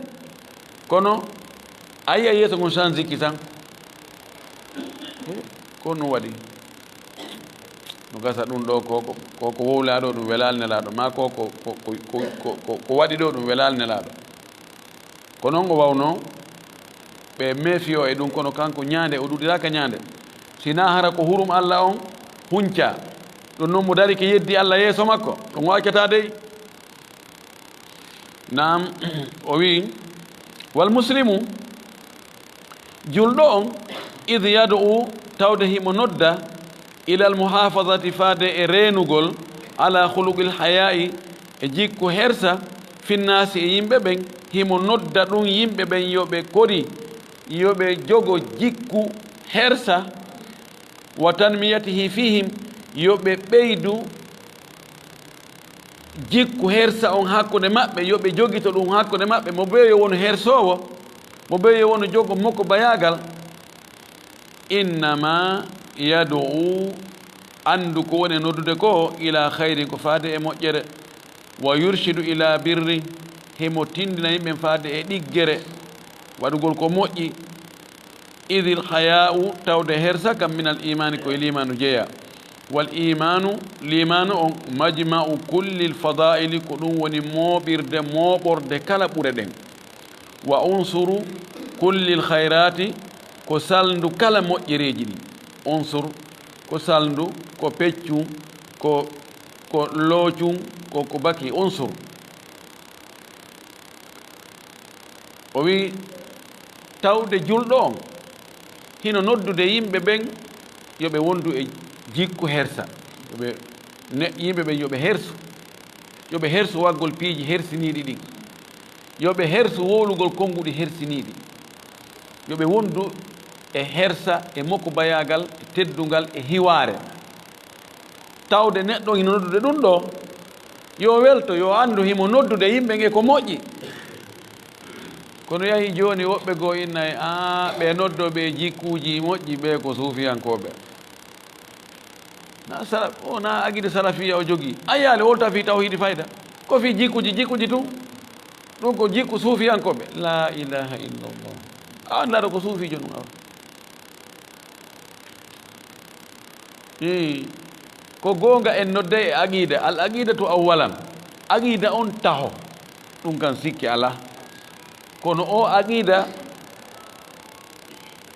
Kono a yi'a yeeso ngon change ki tan. Eh, ko ɗum waɗi. No gasa ɗum ɗo ko, ko, ko, ko wowlaa ɗo ɗum welaali Nelaaɗo, maa ko, ko, ko waɗi ɗo ɗum welaali Nelaaɗo. Ko noon o wawnoo, ɓe meefiyoo e ɗum, kono kanko ñaande, o ɗuɗiraaka ñaande. Si naa hara ko hurum Alla on huncaa, ɗum noon mo darike yeddi Alla yeeso makko, ɗum o accataa dey. Naam, o wi'i, wal muslimu, julɗo on, id yad'u, tawde himo nodda, ilal muhafazati, faade e reenugol, ala khuluqil haya'i, e jikku hersa, finnaasi, e yimɓe ɓen, himo nodda ɗum yimɓe ɓen yo ɓe kori, yo ɓe jogo jikku hersa, wa tanmiyatihi fihim, yo ɓe ɓeydu jikku hersa on hakkunde maɓɓe, yo ɓe jogito ɗum hakkunde maɓɓe, mo bee yo wonu hersoowo, mo bee yo wonu jogo moko bayaagal. Innama yad'u, anndu ko woni e noddude ko, ila khayrin, ko faade e moƴƴere, wa yurshidu ila birri, himo tindina yimɓe faade e ɗiggere, waɗugol ko moƴƴi. Idil haya'u, tawde hersa kam, minal imaani, ko e liimaanu jeyaa. Wal imaanu, liimaanu on, majma'u kullil fadaa'ili, ko ɗum woni mooɓirde, mooɓorde kala ɓure ɗen. Wa unsuru kullil khayraati, ko salndu kala moƴƴereeji ɗin. Unsur, ko salndu, ko peccun, ko, ko loocun, ko, ko baki unsur. O wi'i, tawde julɗo on hino noddude yimɓe ɓen yo ɓe wondu e jikku hersa. Yo ɓe ne-, yimɓe ɓen yo ɓe hersu. Yo ɓe hersu waggol piiji hersiniiɗi ɗin. Yo ɓe hersu wowlugol konnguɗi hersiniiɗi. Yo ɓe wondu e hersa, e mokobayaagal, e teddungal, e hiwaare. Tawde neɗɗo hino noddude ɗum ɗo, yo welto, yo anndu himo noddude yimɓe ɓen e ko moƴƴi. Kono yahi jooni woɓɓe goo innay, "Aa, ɓe noddooɓe e jikkuuji moƴƴi, ɓe ko suufiyankooɓe." Na sala-, o na aqiida salafiya o jogii. A yaali wolta fii tawhiidi fayda. Ko fii jikkuuji, jikkuuji tun. Ɗum ko jikku suufiyankooɓe. Laa ilaaha illallah. A anndaa ɗo ko suufiijo ɗum awa. Ii, ko goonga en nodday e aqiida, al aqidatu awwalan, aqiida on taho, ɗum kan sikke alaa. Kono o aqiida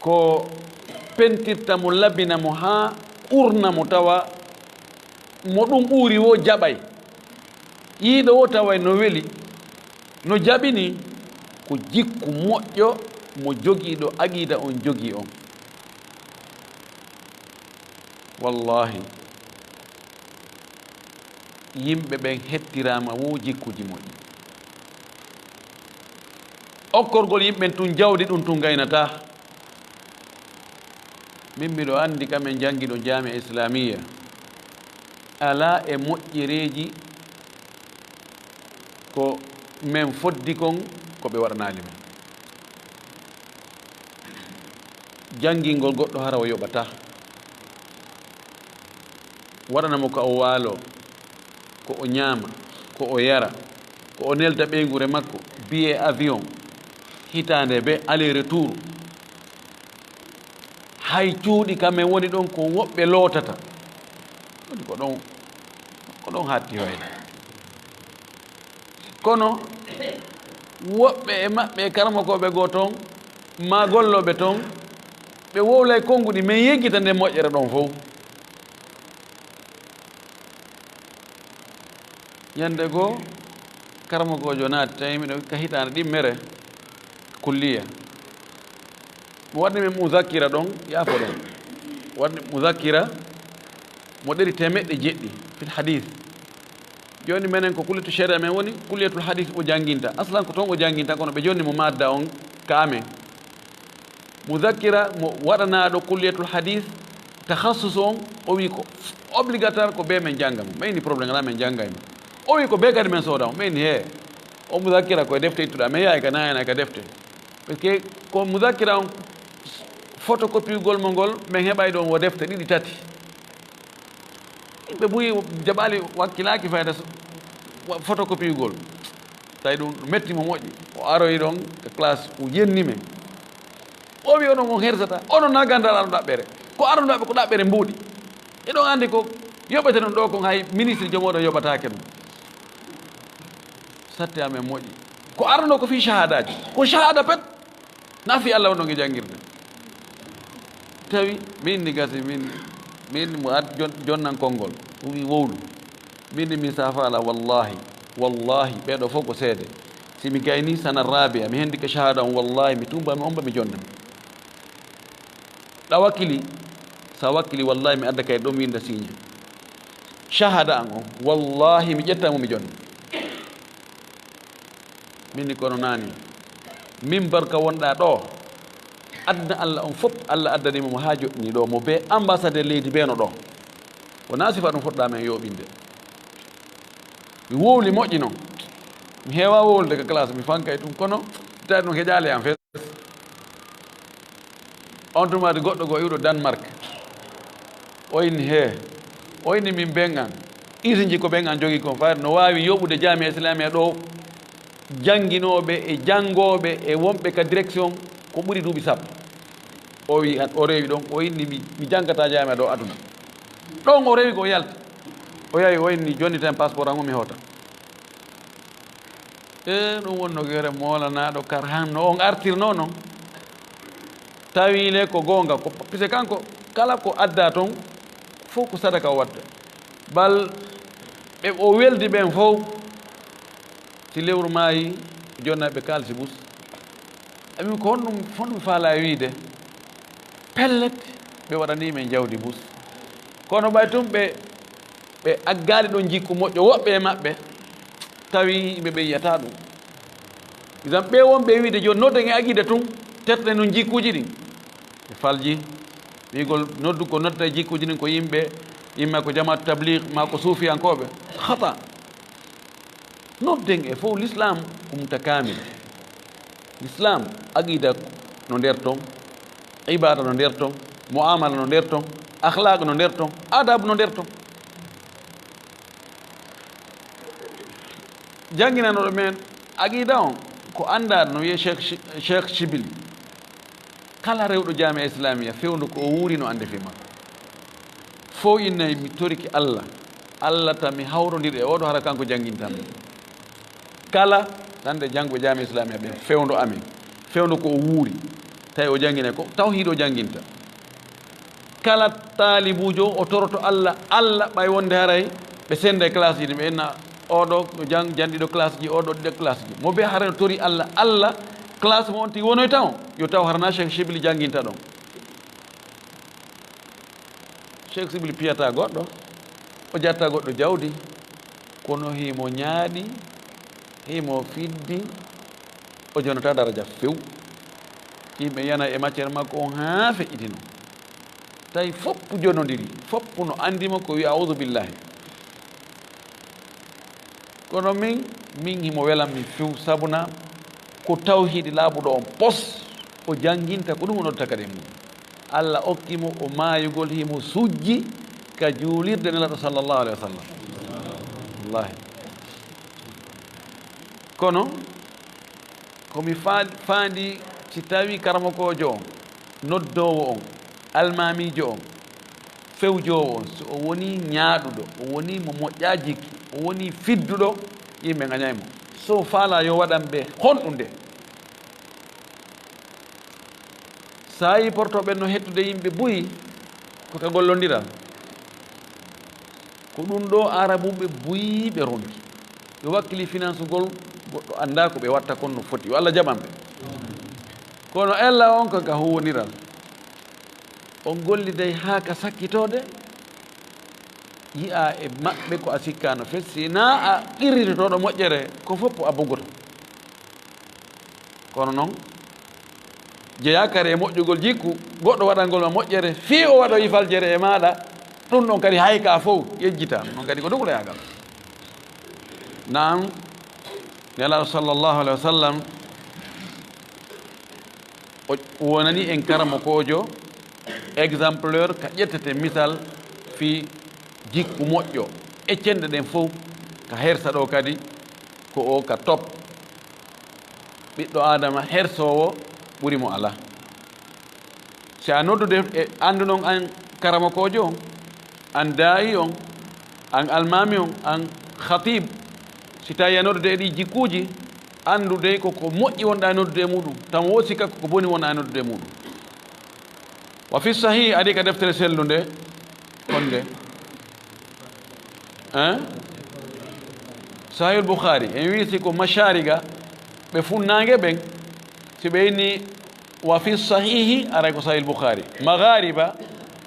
ko pentirta mo, labina mo haa urna mo, tawa mo ɗum ɓuuri wo jaɓay. Yiiɗo wo taway no weli, no jaɓini, ko jikku moƴƴo mo jogiiɗo aqiida on jogii on. Wallaahi, Yimɓe ɓen hettiraama wo jikkuuji moƴƴi. Okkorgol yimɓe ɓen tun jawdi, ɗun tun gaynataa. Min miɗo anndi ka men janngi ɗon jaami'a islaamiya, alaa e moƴƴereeji ko men foddi kon ko ɓe waɗanaali men. Janngingol goɗɗo hara o yoɓataa. Waɗana mo ka o waaloo, ko o ñaama, ko o yara, ko o nelda ɓeynguure makko, billet avion, hitaande bee aller retour. Hay cuuɗi ka men woni ɗon ko woɓɓe lootata. Woni ko ɗon, ko ɗon haatti wayde. Kono woɓɓe e maɓɓe e karamokooɓe goo ton, maa gollooɓe ton, ɓe wowlay konnguɗi, men yeggita nden moƴƴere ɗon fow. Ñannde goo, karamokoojo naati, tawi miɗo ka hitaande ɗimmere kulliya. Mo waɗni min muzakkira ɗon, yaafo ɗon. Waɗni muzakkira mo ɗeri teemeɗɗe jeɗɗi fil hadis. Jooni menen ko kulliyatu sharia men woni, kulliyatul hadis o jannginta. Aslan ko ton o jannginta, kono ɓe jonni mo madda on ka amen. Muzakkira mo waɗanaaɗo kulliyatul hadis, takhassus on, o wi ko obligatoire ko bee men jannga mo. Men ni problème alaa, men janngay mo. O wi ko bee kadi men sooda mo. Men ni hee, o muzakkira ko e defte ittuɗaa, men yahay ka naayana ka defte. Parce que ko muzakkira on, photocopiegol mo ngol, men heɓay ɗon wo defte ɗiɗi tati. Yimɓe buy jaɓaali, wakkilaaki fayda so-, wa-, photocopiegol. Tawi ɗum metti mo moƴƴi. O aroyi ɗon e classe, o yenni men. O wi, "Onon on hersata, onon na ganndal ɗaɓɓere. Ko arono ɗaɓɓe ko ɗaɓɓere mbuuɗi. Eɗon anndi ko yoɓete ɗon ɗo kon hay ministre jomooɗo yoɓataake ɗum." Satti amen moƴƴi. Ko arono ko fii shahadaaji. Ko shahada pet. Na fii Alla wonno nge janngirde. Tawi min ni gasi, min, min mo ad-, jon-, jonnan konngol. O wi, "Wowlu." Min ni min safaala, "Wallahi, wallahi, ɓee ɗoo fof ko seede. Si mi gayni sana Rabia, mi hendike shahada on, wallahi, mi tumba mi omba mi jonna." Ɗa wakkili, sa wakkili, wallahi, mi adda kay ɗon winda siñe. Shahada an on, wallahi, mi ƴetta mo mi jonna. Min ni kono naani. Min barka wonɗa ɗo. Aduna Alla on fof, Alla addani mo mo haa joɗɗini ɗo, mo be ambassadeur leydi be no ɗo. Wona sifa ɗum fuɗɗa men yoɓinde. Mi wowli moƴƴi noon. Mi heewa wowlude ka classe, mi fankay ɗum, kono tawi ɗum heƴaali am fes. On tuma de goɗɗo goo iwɗo Danemark. O inni, "Hee." O inni min ɓen an. Isinji ko ɓen an jogii kon, fayde no waawi yoɓude jaamiya islamiya ɗo, jannginooɓe e janngooɓe e wonɓe ka direction ko ɓuri duuɓi sappo. O wi, o rewi ɗon, o inni, "Mi, mi janngataa jaamiya ɗo aduna." Ɗon o rewi ko o yalti. O yahi, o inni, "Jonniten passeport an o, mi hoota." E ɗum wonno gere moolanaaɗo kar han no on artirnoo non. Tawi le ko goonga, ko, puisque kanko kala ko adda ton fof ko sadaka o watta. Bal ɓe o weldi ɓen fof, si lewru maayi, jonna ɓe kaalisi bus. Ami ko honɗum, honɗum faalaa wiide? Pellet, ɓe waɗanii men jawdi bus. Kono ɓay tun ɓe, ɓe aggaali ɗon jikku moƴƴo, woɓɓe e maɓɓe, tawi yimɓe ɓe yi'ataa ɗum. Idan ɓe wonɓe e wiide jooni nodden e aqida tun, terten nun jikkuuji ɗin. Ɓe falji, wiigol noddu ko nodda e jikkuuji ɗin ko yimɓe, imma ko jamaatu tabligh, ma ko suufiyankooɓe. Khata. Nodden e fof, l'islam ko mutakamil. L'islam, aqida no nder ton, ibada no nder ton, muamala no nder ton, akhlaq no nder ton, adab no nder ton. Jannginanoɗo men aqida on ko anndaɗo no wiyee Cheikh Chi-, Cheikh Chibili. Kala rewɗo jaamiya islamiya fewndo ko o wuuri no annde fii makko. Fof innay mi torike Allah, Allah tan mi hawrondir e oɗo hara kanko janngintan mi. Kala tan nde janngo jaamiya islamiya ɓen fewndo amen, fewndo ko o wuuri, tawi o jannginay ko tawhiid o jannginta. Kala taalibuujo o toroto Allah, Allah ɓay wonde haray ɓe senda e classe ji, ɓe inna oɗo no jang-, janɗiɗo classe ji, oɗo ɗiɗo classe ji. Mo be haray no tori Allah, Allah classe mo on tigi wonoyta on, yo taw harana Cheikh Chibli jannginta ɗon. Cheikh Chibli piyata goɗɗo, o jatta goɗɗo jawdi, Kono himo ñaaɗi, himo fiddi, o jonata daraja few. Yimɓe yana e matière makko on haa feƴƴitino. Tawi foppu jonondiri, foppu no anndi mo ko wi, "A'udhu billahi." Kono min, min himo welan min few, sabuna ko tawhiidi laaɓuɗo on pos, o jannginta ko ɗum o noddata kadi e mum. Allah okki mo o maayugol, himo sujji ka juulirde Nelaaɗo sallallahu alaihi wasallam. Wallahi. Kono, ko mi fa-, faandi, si tawi karamokoojo on, noddoowo on, almaamiijo on, fewjoowo on, so o woni ñaaɗuɗo, o woni mo moƴƴaa jikki, o woni fidduɗo, yimɓe ngañay mo. So faalaa yo waɗan ɓe honɗunde. Saa'i porto ɓen no hettude yimɓe buy, ko ka gollondiral. Ko ɗum ɗo Arabuɓe buy ɓe ronki. Ɓe wakkili finansugol, goɗɗo anndaa ko ɓe watta kon no foti. Yo Allah jaɓan ɓe. Kono ella on ko ka huwwondiral. On golliday haa ka sakkitoode, yi'a e maɓɓe ko a sikkaano fes, si naa a qirritotooɗo moƴƴere, ko foppo a bugoto. Kono non, jeyaa kadi e moƴƴugol jikku, goɗɗo waɗangol ma moƴƴere, fii o waɗoyi faljere e maaɗa, ɗum ɗon kadi hay ka fow yejjita, non kadi ko duguloyaagal. Naam, Nelaaɗo sallallahu alaihi wasallam, o wonani en karamokoojo exemplaire ka ƴetteten misal fii jikku moƴƴo. Eccen ɗe ɗen fow, ka hersa ɗo kadi, ko o ka top. Ɓiɗɗo Aadama hersoowo ɓuri mo alaa. Si a noddude e annduɗon an karamokoojo on, an daa'i on, an almaami on, an khatib, si tawi a noddude e ɗi jikkuuji, anndude ko ko moƴƴi wonɗaa e noddude e muɗum, tawa wo sikka ko ko boni wonɗaa e noddude e muɗum. Wa fi sahih, adi ka deftere sellunde, honde? Hein? Sahih al-Bukhari, en wi si ko mashariga, ɓe funnaange ɓen, si ɓe inni wa fi sahihi, aray ko Sahih al-Bukhari. Maghariba,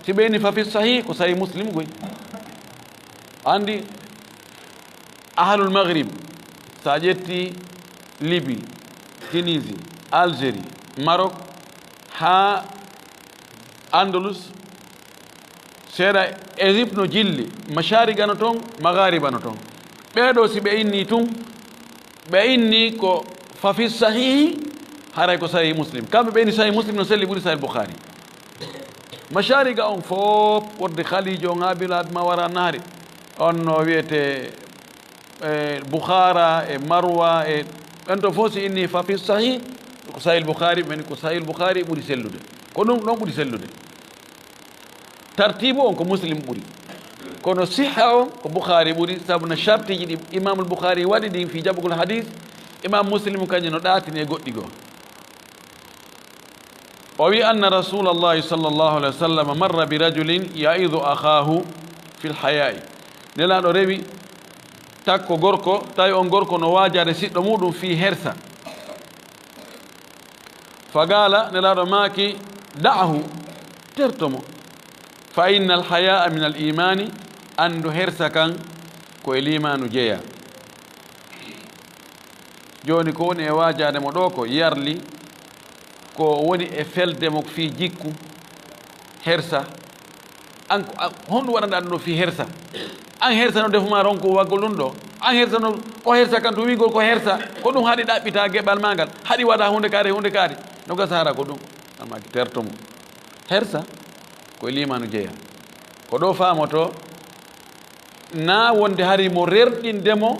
si ɓe inni fa fi sahih, ko Sahih Muslim goy. Andi, ahlul Maghrib, sa ƴetti Libye, Tunisie, Algérie, Maroc, haa Andalus, seeɗa Égypte no jilli, mashariga no ton, maghariba no ton. Ɓee ɗoo si ɓe inni tun, ɓe inni ko fa fi sahihi, haray ko Sahih Muslim. Kamɓe ɓe inni Sahih Muslim no selli ɓuri Sahih Bukhari. Mashariga on fof, wonde Khalijo on, Abil Adma wara nahri, on no wiyete, e Bukhara, e Marwa, e ɓen to fof si inni fa fi sahih, ko Sahih Bukhari, men ko Sahih Bukhari ɓuri sellude. Ko ɗum ɗon ɓuri sellude. Tartibu on ko Muslim ɓuri. Kono sihha on ko Bukhari ɓuri, sabu no shartiji ɗi Imamul Bukhari waɗi ɗin fi jaɓugol hadis, Imam Muslim kañum no ɗaatini e goɗɗi goo. O wi, anna Rasulallahi sallallahu alaihi wasallam marra bi rajulin ya'idu akhahu fil haya'i. Nelaaɗo rewi takko gorko, tawi on gorko no waajaade siɗɗo muɗum fii hersa. Fagala, Nelaaɗo maaki, da'ahu, terto mo. Fa innal haya'a minal imani, anndu hersa kan ko e liimaanu jeya. Jooni ko woni e waajaade mo ɗoo ko yarli, ko woni e felde mo fii jikku, hersa. An ko, an, honɗum waɗanɗaa ɗum ɗoo fii hersa? An hersa no defu maa ronku waggol ɗum ɗoo. An hersa no, o hersa kan to wiigol ko hersa. Ko ɗum haɗi ɗaɓɓitaa geɓal maa ngal. Haɗi waɗa huunde kaari, huunde kaari. No gasa hara ko ɗum. Amma ki terto mo. Hersa ko e liimaanu jeya. Ko ɗoo faamoto naa wonde hari mo rerɗinde mo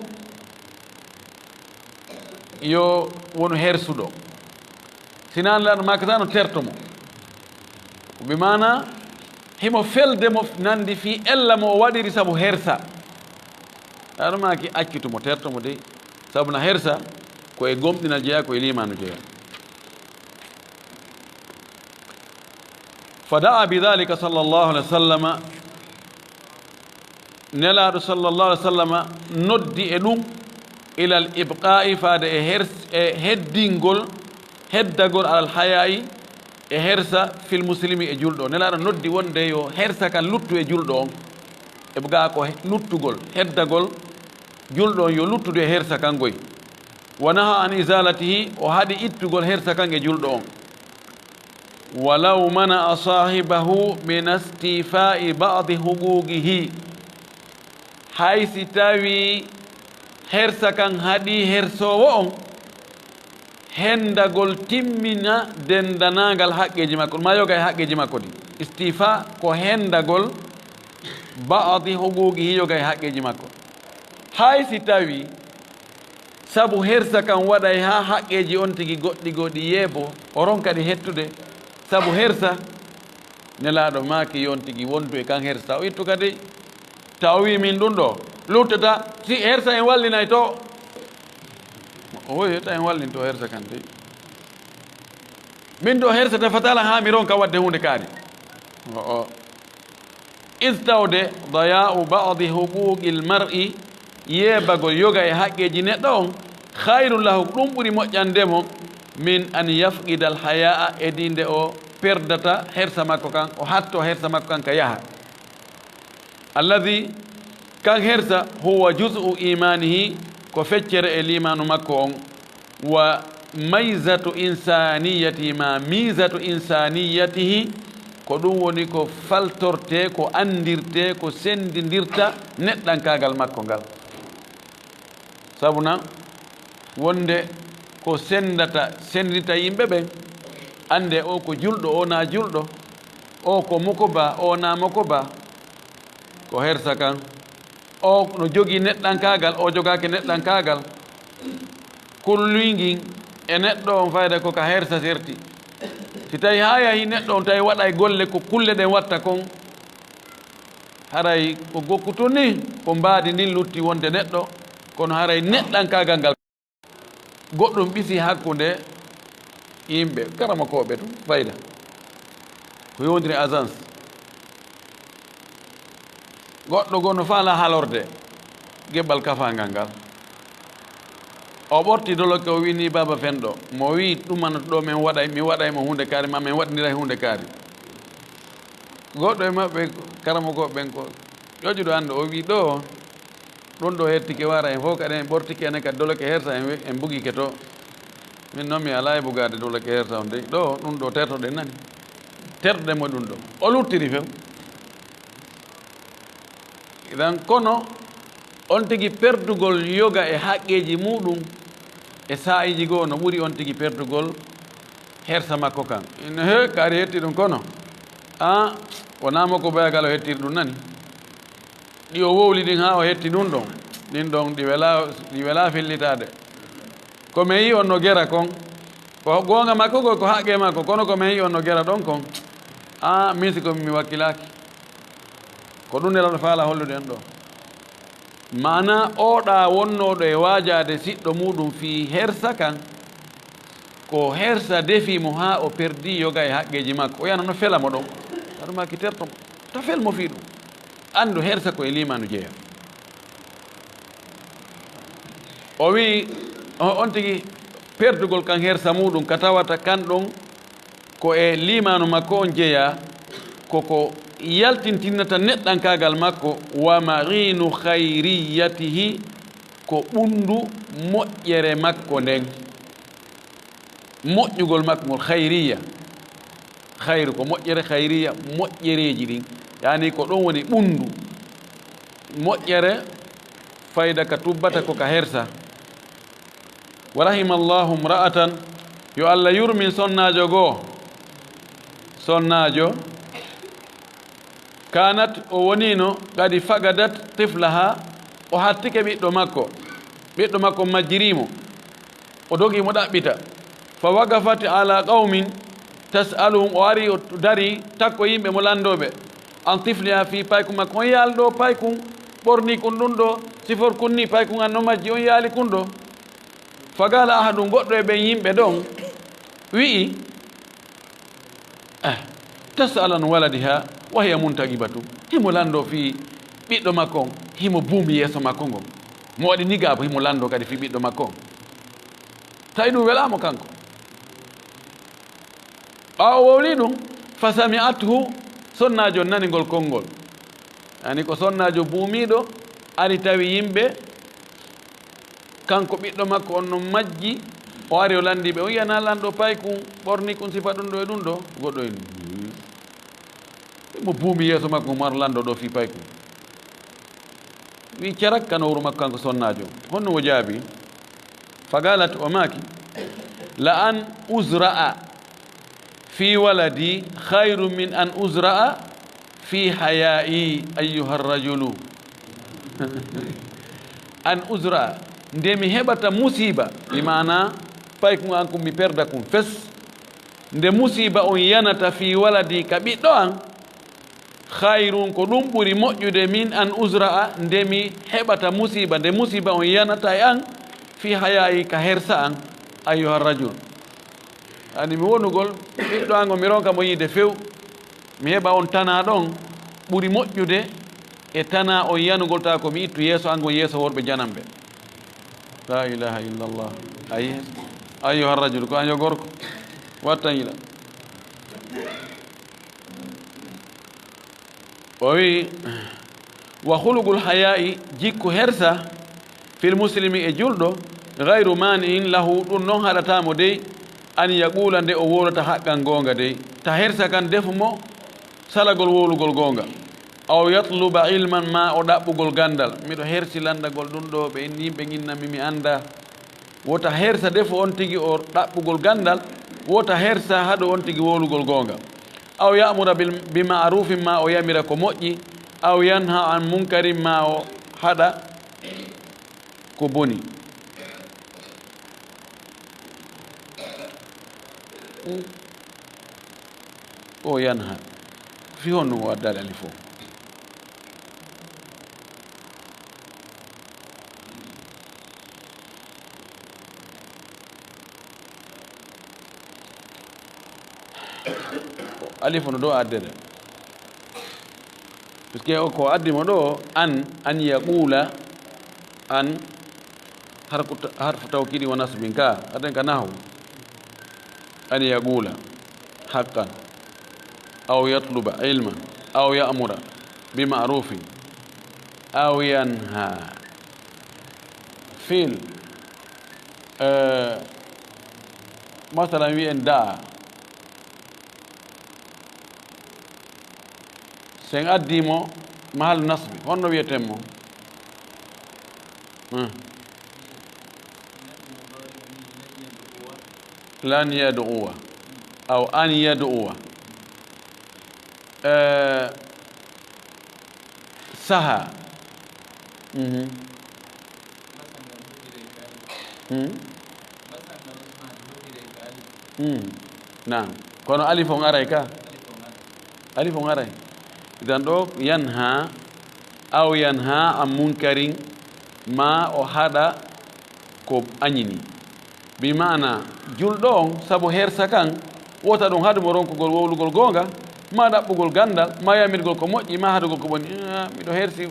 yo wonu hersuɗo. Sinaa Nelaaɗo maaki tan no terto mo. Ko bi maana himo felde mo nandi fii ella mo o waɗiri sabu hersa. Aɗo maaki accitu mo terto mo dey. Sabu na hersa ko e gomɗinal jeya, ko e liimaanu jeya. Fa da'a bi dhalika sallallahu alaihi wasallam, Nelaaɗo sallallahu alaihi wasallam noddi e ɗum, ilal ibqa'i, faade e hers-, e heddingol, heddagol alal haya'i, e hersa fil muslimi e julɗo. Nelaaɗo noddi wonde yo hersa kan luttu e julɗo on. Ibqa ko he-, luttugol, heddagol, Julɗo on yo luttudu e hersa kan goy. Wa naha an izalatihi, o haɗi ittugol hersa kan e julɗo on. Walaw mana'a sahibahu min istifa'i ba'di huquqihi, hay si tawi hersa kan haɗi hersoowo on hendagol timmina dendanangal haqqeeji makko, ɗum ma yoga e haqqeeji makko ɗi. Istifa ko hendagol ba'di huquqihi, yoga e haqqeeji makko. Hay si tawi sabu hersa kan waɗay haa haqqeeji on tigi goɗɗi goo ɗi yeebo, o ronka ɗi hettude sabu hersa, Nelaaɗo maaki yo on tigi wondu e kan hersa, o ittu kadi. Taw o wii min ɗum ɗo luttata, si hersa en wallinay to. O wii ta en wallinto hersa kan dey. Min ɗo hersa tefata lan haa mi ronka waɗde huunde kaari. O, o. Is tawde daya'u ba'di huquqil mar'i, yeebagol yoga e haqqeeji neɗɗo on, khayrun lahu, ɗum ɓuri moƴƴande mo, min an yafqidal haya'a, e dii nde o perdata hersa makko kan, o hatto hersa makko kan ka yaha. Alladhi, kan hersa, huwa juz'u imanihi, ko feccere e liimaanu makko on. Wa mayzatu insaniyatihi, ma mizatu insaniyatihi, ko ɗum woni ko faltorte, ko anndirte, ko senndindirta neɗɗankaagal makko ngal. Sabu na wonde ko senndata, senndinta yimɓe ɓen, annde o ko julɗo, o na julɗo, o ko mokoba, o na mokoba, ko hersa kan. O no jogii neɗɗankaagal, o jogaaki neɗɗankaagal. Kulluy ngin e neɗɗo on fayda ko ka hersa serti. Si tawi haa yahi neɗɗo on tawi waɗay golle ko kulle ɗen watta kon, haray ko gokku tun ni, ko mbaadi ndin lutti wonde neɗɗo, kono haray neɗɗankaagal ngal. Goɗɗum ɓisi hakkunde yimɓe, karamokooɓe tun, fayda. Ko yowndiri agence. Goɗɗo goo no faalaa halorde geɓal kafaangal ngal. O ɓorti doloke, o wi'i ni baaba fenɗo. Mo wi'i ɗumanoto ɗo men waɗay, mi waɗay mo huunde kaari, ma men waɗindiray huunde kaari. Goɗɗo e maɓɓe, karamokooɓe ɓen ko ƴoƴuɗo annda, o wi'i ɗo, ɗum ɗo hettike wara, en fof kadi en ɓortike, enen kadi doloke hersa, en we-, en bugike to. Min noon mi alaa e bugaade doloke hersa on dey. Ɗo, ɗum ɗo tertoɗen nani. Tertoɗen mo ɗum ɗo. O luttiri few. Idan kono on tigi perdugol yoga e haqqeeji muɗum e saa'iiji goo no ɓuri on tigi perdugol hersa makko kan. Ine he, kaari hetti ɗum kono. A, wonaa mo ko bayagal o hettiri ɗum nani. Ɗi o wowli ɗin haa o hetti ɗum ɗon. Ɗin ɗon ɗi welaa, ɗi welaa fillitaade. Ko men yi'i on no gera kon. Ko goonga makko ko, ko haqqee makko. Kono ko men yi'i on no gera ɗon kon. A, min si ko mi wakkilaaki. Ko ɗum Nelaaɗo faala hollude en ɗo. Maanaa oɗa wonnooɗo e waajaade siɗɗo muuɗum fii hersa kan, ko hersa defi mo haa o perdii yoga e haqqeeji makko. O yana no fela mo ɗon. Aɗa maaki terto mo. Ta fel mo fii ɗum. Anndu hersa ko e liimaanu jeyaa. O wi'i, o-, on tigi perdugol kan hersa muuɗum ka tawata kan ɗon ko e liimaanu makko on jeyaa, ko ko yaltintinnata neɗɗankaagal makko, wa ma'iinu khayriyatihi, ko ɓunndu moƴƴere makko nden. Moƴƴugol makko ngol, khayriya. Khayru ko moƴƴere, khayriya, moƴƴereeji ɗin. Yaani ko ɗon woni ɓunndu moƴƴere, fayda ka tubbata ko ka hersa. Wa rahimallahu imra'atan, yo Allah yurmin sonnaajo goo. Sonnaajo, kanat, o woniino, qad faqadat tiflaha, o hattike ɓiɗɗo makko. Ɓiɗɗo makko majjirii mo. O dogi mo ɗaɓɓita. Fa waqafat ala qawmin tas'aluhum, o ari o dari takko yimɓe mo lanndoo ɓe. An tifliha fii paykun makko. On yaali ɗoo paykun, ɓornii kun ɗun ɗoo, sifor kun nii, paykun an no majji, on yaali kun ɗoo. Fa qaala ahadun, goɗɗo e ɓen yimɓe ɗon wi'i, eh, tas'alu an waladiha wa hiya muntaqibatu. Himo lanndoo fii ɓiɗɗo makko on, himo buumi yeeso makko ngon. Mo waɗi nigaabu, himo lanndoo kadi fii ɓiɗɗo makko on. Tawi ɗum welaa mo kanko. Ɓaawo o wowlii ɗum, fa sami'athu, sonnaajo on nani ngol konngol. Yaani ko sonnaajo buumiiɗo ari tawi yimɓe Kanko ɓiɗɗo makko on no majji, o ari o lanndii ɓe, o yi'anaa lanɗo paykun, ɓornikun, sifa ɗun ɗoo e ɗun ɗoo, goɗɗo en. Mo buumi yeeso makko, mo ara lanɗo ɗoo fii paykun. Wi'i carak ka nowru makko kanko sonnaajo. Honno o jaabii? Fagalat o maaki, "La an uzra'a fi waladi khayru min an uzra'a fi haya'i ayyuha rajulu." An uzra'a, nde mi heɓata musiiba, bi maana paykun an kun mi perda kun fes. Nde musiiba on yanata fi waladi ka ɓiɗɗo an, khayrun ko ɗum ɓuri moƴƴude min an uzra'a nde mi heɓata musiiba, nde musiiba on yanata e an fi haya'i ka hersa an, ayyuha rajul. Ani mi wonugol ɓiɗɗo an on mi ronka mo yiide few, mi heɓa on tana ɗon ɓuri moƴƴude e tana on yanugol ta ko mi ittu yeeso an ngon yeeso worɓe jananɓe. La ilaha illallah. Ayi, ayyuha rajul, ko an yo gorko. Wattan yiɗa. O wi'i, "Wa khuluqul haya'i, jikku hersa, fil muslimi, e julɗo, ghayru mani'in lahu, ɗum non haɗataa mo dey, an yaqula, nde o wowlata haqqan, goonga dey. Ta hersa kan defu mo salagol wowlugol goonga. Aw yatluba ilman, ma o ɗaɓɓugol ganndal. Miɗo hersi lanndagol ɗum ɗo, ɓe inni yimɓe nginnammi mi annda." Wota hersa defu on tigi o ɗaɓɓugol ganndal, wota hersa haɗo on tigi wowlugol goonga. Aw ya'mura bil, bi ma'rufin, ma o yamira ko moƴƴi, aw yanha an munkarin, ma o haɗa ko boni. O yanha. Fi honno o addaali alif o? Alif no ɗo addere. Parce que o ko addi mo ɗo, an, an yaqula, an, harku ta-, harfu tawkidi wa nasbin ka, aden ka nahu. An yaqula, haqqan, aw yatluba ilman, aw ya'mura bi ma'rufin, aw yanha. Fiil, eh, masalan wi'en da'a. Sen addi mo mahal nasbi, honno wi'eten mo? Hmm. Lan yad'uwa. Aw an yad'uwa. Eh, saha. Mhm. Hmm? Hmm. Naam. Kono alif on aray ka? Alif on aray. Idan ɗo yanha, aw yanha an munkarin, ma o haɗa ko añini. Bi maana, julɗo on, sabu hersa kan, wota ɗum haɗu mo ronkugol wowlugol goonga, ma ɗaɓɓugol ganndal, ma yamirgol ko moƴƴi, ma haɗugol ko boni. Ah, miɗo hersi,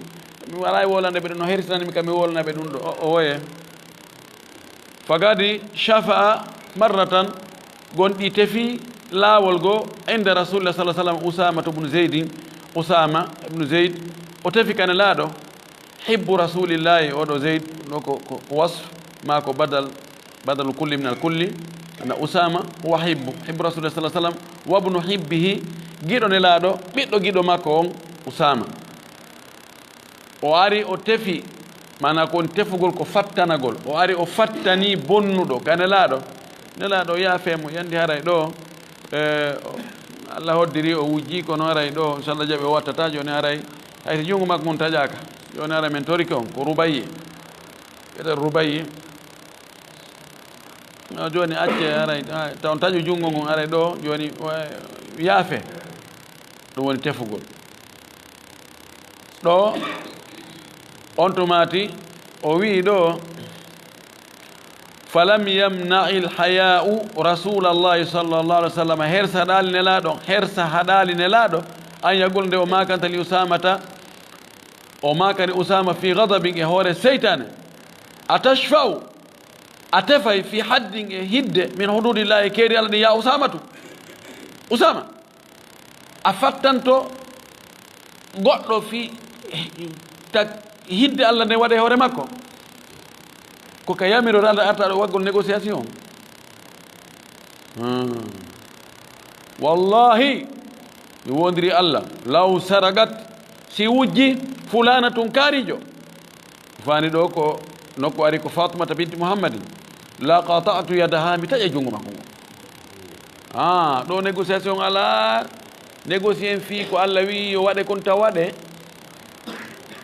mi waray wolande ɓe ɗum, no hersinani mi kam, mi wolana ɓe ɗum ɗo. O, o woye. Fagadi shafa'a marratan, gonɗi tefi laawol go, inda Rasulillah sallallahu alaihi wasallam, Usama ibn Zaidin, Usama ibn Zaid, o tefi ka Nelaaɗo, hibbu Rasulillahi, oɗo Zaid, ɗo ko, ko, ko wasf, ma ko badal, badalu kulli min al kulli, ana Usama, huwa hibbu, hibbu Rasulillah sallallahu alaihi wasallam, wabnu hibbihi, giɗo Nelaaɗo, ɓiɗɗo giɗo makko on, Usama. O ari o tefi, maanaa ko woni tefugol ko fattanagol. O ari o fattani bonnuɗo ka Nelaaɗo. Nelaaɗo yaafee mo, yandi haray ɗo, eh, Allah hoddiri o wujji, kono haray ɗo, inchallah jaɓi o wattata, jooni haray, hay so junngo makko ngun taƴaaka. Jooni haray men torike on, ko rubayye. Wiyete rubayye. No, jooni acce haray, ah, taw on taƴu junngo ngun haray ɗo, jooni, eh, yaafee. Ɗum woni tefugol. Ɗo, on tumaati, o wi'i ɗo, "Falam yamna'il haya'u Rasulallahi sallallahu alaihi wasallam." Hersa haɗaali Nelaaɗo, hersa haɗaali Nelaaɗo, an yaqul, nde o maakanta li Usamata, o maakani Usama fi ghadabin, e hoore seytaane. "Atashfa'u, a tefay fi haddin, e hidde, min hududillahi, keeri Allah ɗin, ya Usamatu?" Usama. A fattanto goɗɗo fii tak-, hidde Allah nden waɗa e hoore makko? Ko ka yamiroore Allah arta ɗo waggol négociation. Hmm. Wallahi, mi wondiri Allah, law saragat, si wujji fulaana tun kaarijo. Faani ɗo ko nokku ari ko Fatumata binti Muhammadin. La qata'tu yadaha, mi taƴa junngo makko ngo. Ah, ɗo négociation alaa. Négocier en fii ko Allah wi'i yo waɗe kon taw waɗe.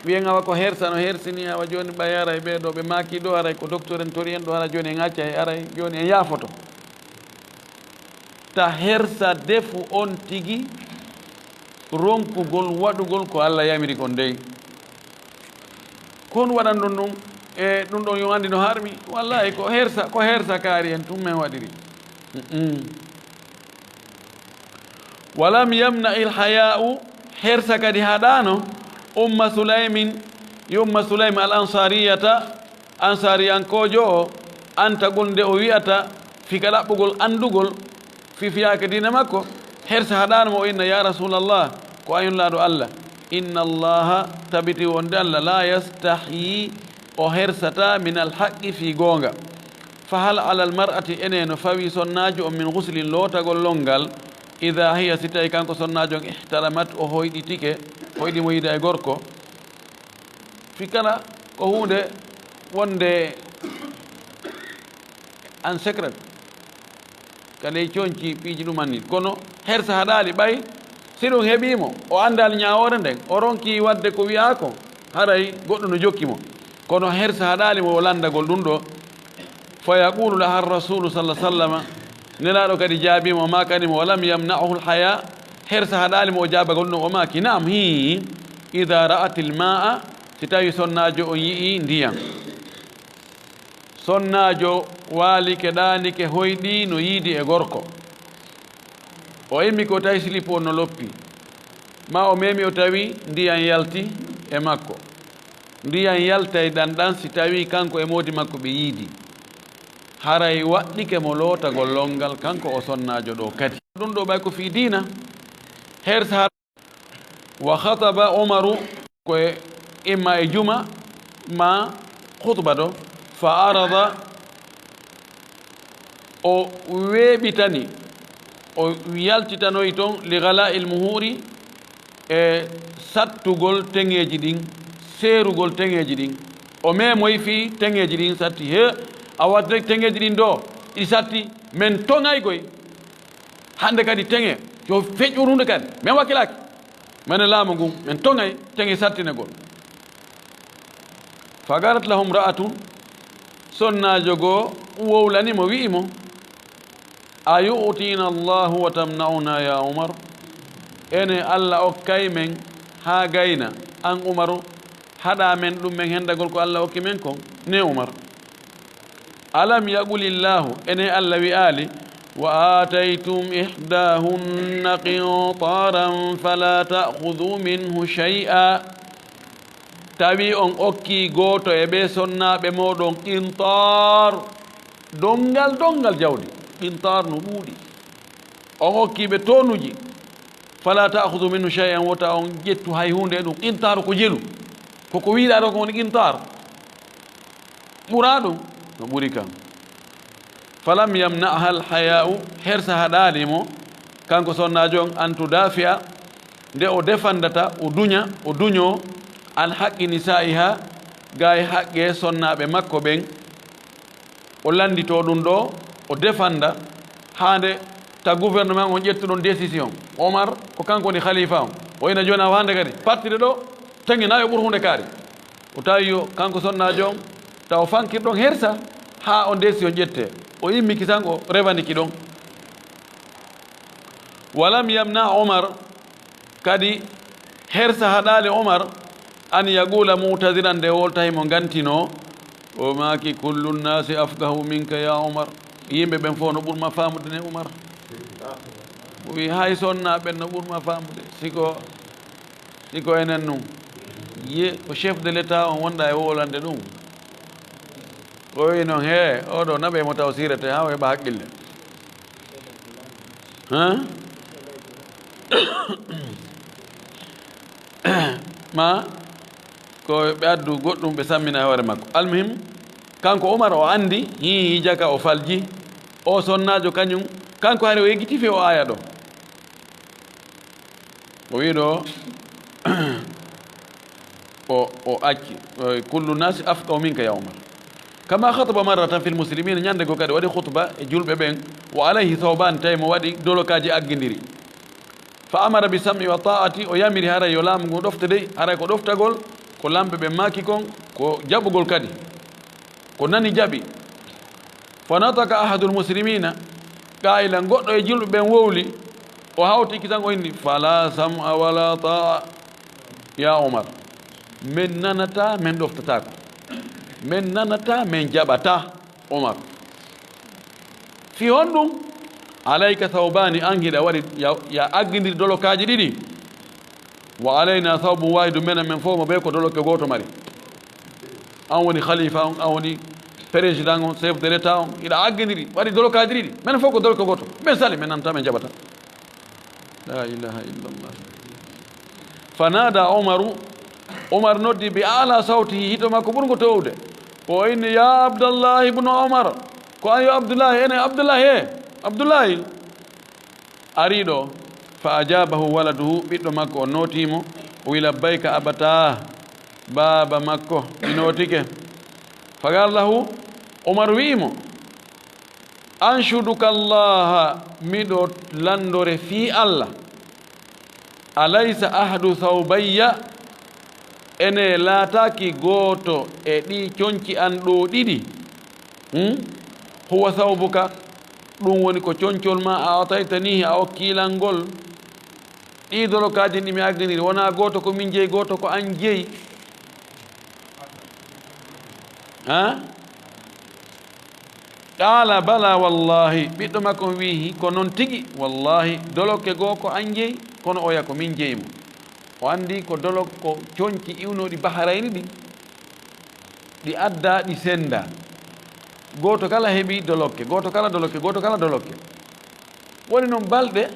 Wiyen awa ko hersa no hersini, awa jooni ɓay aray ɓee ɗo ɓe maaki ɗo aray ko docteur en tori en ɗo hara jooni en acca e aray jooni en yaafoto. Ta hersa defu on tigi ronkugol waɗugol ko Allah yamiri kon dey. Kon waɗan ɗum ɗum e ɗum ɗon yo anndi no harmi. Wallahi ko hersa, ko hersa kaari en tun men waɗiri. Mm-mm. Walam yamna il haya'u, hersa kadi haɗaano Umma Sulaymin, Umma Sulaym al ansariyata, ansariyankoojo o, an tagol nde o wi'ata fika ɗaɓɓugol anndugol fi fiyaake diina makko, hersa haɗaano mo o inna, "Ya Rasulallah, ko an Nulaaɗo Allah, inna Allaha, tabiti wonde Allah, la yastahyi, o hersata, min al haqqi, fii goonga. Fa hal alal mar'ati, ene no fawi sonnaajo on, min ghuslin, lootagol lonngal, idha hiya, si tawi kanko sonnaajo on, ihtalamat, o hoyɗitike, hoyɗi mo yiida e gorko?" Fi kala ko huunde wonde en secret, ka ley conci piiji ɗum anni. Kono hersa haɗaali ɓay si ɗum heɓii mo, o anndaali ñaawoore nden, o ronki waɗde ko wi'aa ko, haray goɗɗo no jokki mo. Kono hersa haɗaali mo o lanndagol ɗum ɗo. Fa yaqulu laha rasulu sallallahu alaihi wasallam, Nelaaɗo kadi jaabii mo, o maakani mo, "Walam yamna'hu al-haya," hersa haɗaali mo o jaabagol ɗum, o maaki, "Na'am, hii, idha ra'atil ma'a," si tawi sonnaajo on yi'ii ndiyam. Sonnaajo waalike, ɗaanike, hoyɗii no yiidi e gorko. O immi ko tawi silipu on no loppi. Ma o memi o tawi ndiyam yalti e makko. Ndiyam yaltay ɗan ɗan si tawi kanko e moodi makko ɓe yiidi. Haray waɗɗike mo lootagol lonngal kanko o sonnaajo ɗo kadi. Ɗum ɗo ɓay ko fii diina. Hersa Wa khataba Umaru, ko e, imma e juma ma khutba ɗo, fa arada, o weeɓitani, o yaltitanoyi ton, li ghala'il muhuri, e sattugol teŋeeji ɗin, seerugol teŋeeji ɗin. O memoyi fii teŋeeji ɗin satti. He, a waɗde teŋeeji ɗin ɗo, ɗi satti, men toŋay koy. Hannde kadi teŋe yo feƴƴu hunde kadi, men wakkilaaki. Menen laamu ngun, men toŋay teŋe sattinegol. Fagarat lahum ra'atun, sonnaajo goo wowlani mo, wi'i mo, "A yu'tina Allahu wa tamna'una ya Umar?" Ene Alla okkay men haa gayna, an Umaru, haɗa men ɗum men hendagol ko Alla okki men kon, ne Umar. Alam yaqulillahu, ene Alla wi'aali, "Wa aataytum ihdahunna qintaran fala ta'khudhu minhu shay'a." Tawi on okki gooto e ɓee sonnaaɓe mooɗon qintar, donngal, donngal jawdi. Qintar no ɗuuɗi. On okki ɓe tonuji. Fala ta'khudhu minhu shay'an, wota on ƴettu hay huunde e ɗum. Qintar ko jelu. Koko wi'uɗaa ɗo ko woni qintar. Ɓuraa ɗum no ɓuri kam. Falam yamna'ha al-haya'u, hersa haɗaali mo, kanko sonnaajo on, an tudafi'a, nde o defandata, o duña, o duñoo, an haqqi nisa'iha, gay haqqe sonnaaɓe makko ɓen. O lannditoo ɗum ɗo, o defanda, haa nde ta gouvernement on ƴettuɗon décision. Omar, ko kanko woni khalifa on. O ina jooni awa hannde kadi, partide ɗo, teŋe na yo ɓur huunde kaari. O tawi yo kanko sonnaajo on, taw fankir ɗon hersa, haa on décision ƴette. O immi kisan o revendique ɗon. Walam yamna Omar, kadi hersa haɗaali Omar, an yaqula mu'taziran, nde woltahi mo ngantinoo, o maaki, "Kullu nnasi afqahu minka ya Omar." Yimɓe ɓen fof no ɓurma faamude ne Omar. O wi, "Hay sonnaaɓe ɓen no ɓurma faamude." Siko, siko enen nun. Ye, ko chef de l'État on wonɗa e wolande ɗum. O wi noon, "He, oɗo naɓe mo taw siirete haa o heɓa haqqille." Hã? Ma ko ɓe addu goɗɗum, ɓe sammina e hoore makko. Almuhim, Kanko Umar o anndi, hii, hii jaka o falji, o sonnaajo kañum, kanko hari o yeggiti fii o aaya ɗo. O wi'i ɗo, o, o acci, o, "Kullu nasi afqahu minka ya Umar." Kama khataba marratan fil muslimina, ñande goo kadi o waɗi khutba e julɓe ɓen, wa alayhi thawban, tawi mo waɗi dolokaaji aggindiri. Fa amara bi sam'i wa ta'ati, o yamiri haray yo laamu ngun ɗofte dey, haray ko ɗoftagol, ko lamɓe ɓen maaki kon, ko jaɓugol kadi, ko nani jaɓi. Fa nataka ahadul muslimina, qaa'ilan, goɗɗo e julɓe ɓen wowli, o hawti kitan o inni, "Fala sam'a wala ta'a ya Umar." Men nanata, men ɗoftataako. Men nanata, men jaɓata, Umar. Fii honɗum? Alayka thawbani, an hiɗa waɗi, ya, ya aggindir dolokaaji ɗiɗi. Wa alayna thawbun wahidun, menen men fof mo bee ko dolokke gooto mari. An woni khalifa on, an woni président on, chef de l'État on, hiɗa aggindiri, waɗi dolokaaji ɗiɗi. Menen fof ko dolokke gooto. Men sali, men nanta, men jaɓata. La ilaha illallah. Fa nada Umaru, Umar noddi bi a'la sawtihi, hito makko ɓurngo toowde. O inni, "Ya Abdallah ibnu Umar." Ko an yo Abdullahi, ene Abdullahi, e Abdullahi. Ari ɗo, fa ajabahu waladuhu, ɓiɗɗo makko on nootii mo, o wi, "Labbayka abata, baaba makko, mi nootike." Fa qala lahu, Umar wi'i mo, "Anshuduka Allaha, miɗo lanndore fii Allah, alaysa ahdu thawbayya, ene laataaki gooto e ɗii conci an ɗoo ɗiɗi?" Hmm? "Huwa thawbuka, ɗum woni ko concol ma, a ataytanihi, a okki lan ngol. Ɗii dolokaaji ɗi mi agginiri, wonaa gooto ko min jeyi, gooto ko an jeyi." Ha? Qala, "Bala wallahi." Ɓiɗɗo makko on wi'i, "Ko non tigi, wallahi, dolokke goo ko an jeyi, kono oya ko min jeyi mo." O anndi ko dolok-, ko conci iwnooɗi Bahrayni ɗin. Ɗi adda, ɗi sennda. Gooto kala heɓi dolokke, gooto kala dolokke, gooto kala dolokke. Woni noon balɗe,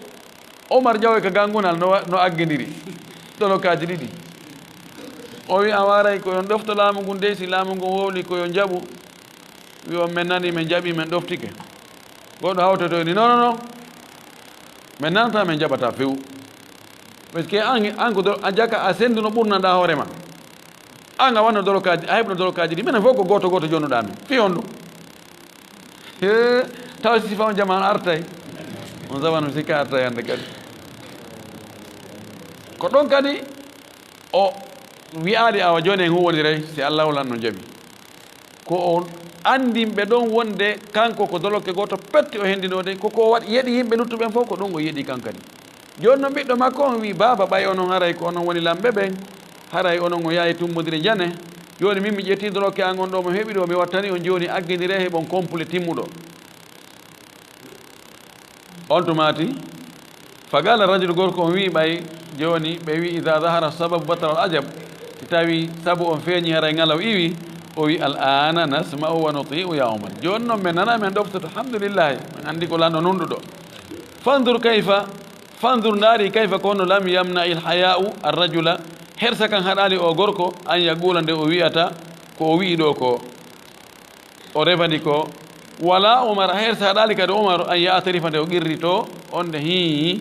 Omar ƴawoy ka ganngunal no wa-, no aggindiri dolokaaji ɗiɗi. O wi, "A waaray ko yon ɗofto laamu ngun dey, si laamu ngun wowli ko yo njaɓu." Wi on, "Men nani, men jaɓi, men ɗoftike." Goɗɗo hawtoto ni, "Non, non, non. Men nanata, men jaɓata few." Parce que an, an ko do-, a jaka, a sennduno ɓurnanɗaa hoore ma. An a wanno dolokaaji, a heɓno dolokaaji ɗi. Minen fof ko gooto gooto jonnuɗaa men. Fii honɗum? He, taw si sifa on jamaa artay. On zamanu sikka artay hannde kadi. Ko ɗon kadi o wi'aali awa jooni en huwondiray si Allah wala no jaɓi. Ko o anndin ɓe ɗon wonde kanko ko dolokke gooto petti o hendinoode, ko ko waɗ-, yeɗi yimɓe luttuɓen fof, ko ɗum o yeɗi kan kadi. Jooni noon ɓiɗɗo makko on wi'i, "Baaba, ɓay onon haray ko onon woni lamɓe ɓen, haray onon o yaayi tummbondire njane. Jooni min mi ƴetti dolokke an on ɗo mo heɓi ɗo, mi wattani on jooni aggindire heɓon complet timmuɗo." On tumaati, fa qala rajulu, gorko on wi'i ɓay jooni, ɓe wi'i, "Idha dhahara sababu batala al ajab." Si tawi sabu on feeñi haray ŋalaw iwi, o wi'i, "Al ana nasma'u wa nuti'u ya Umar." Jooni noon men nana, men ɗoftoto, alhamdulillahi, men anndi ko lanɗo nunɗuɗo. Fanzur kayfa, fanzur ndaari kayfa ko honno lam yamna il haya'u ar rajula, hersa kan haɗaali o gorko, an yaqula nde o wi'ata ko o wi'i ɗo ko. O revani ko wala Umar, a hersa haɗaali kadi Umar an ya'tarifa nde o qirrito, on nde hii,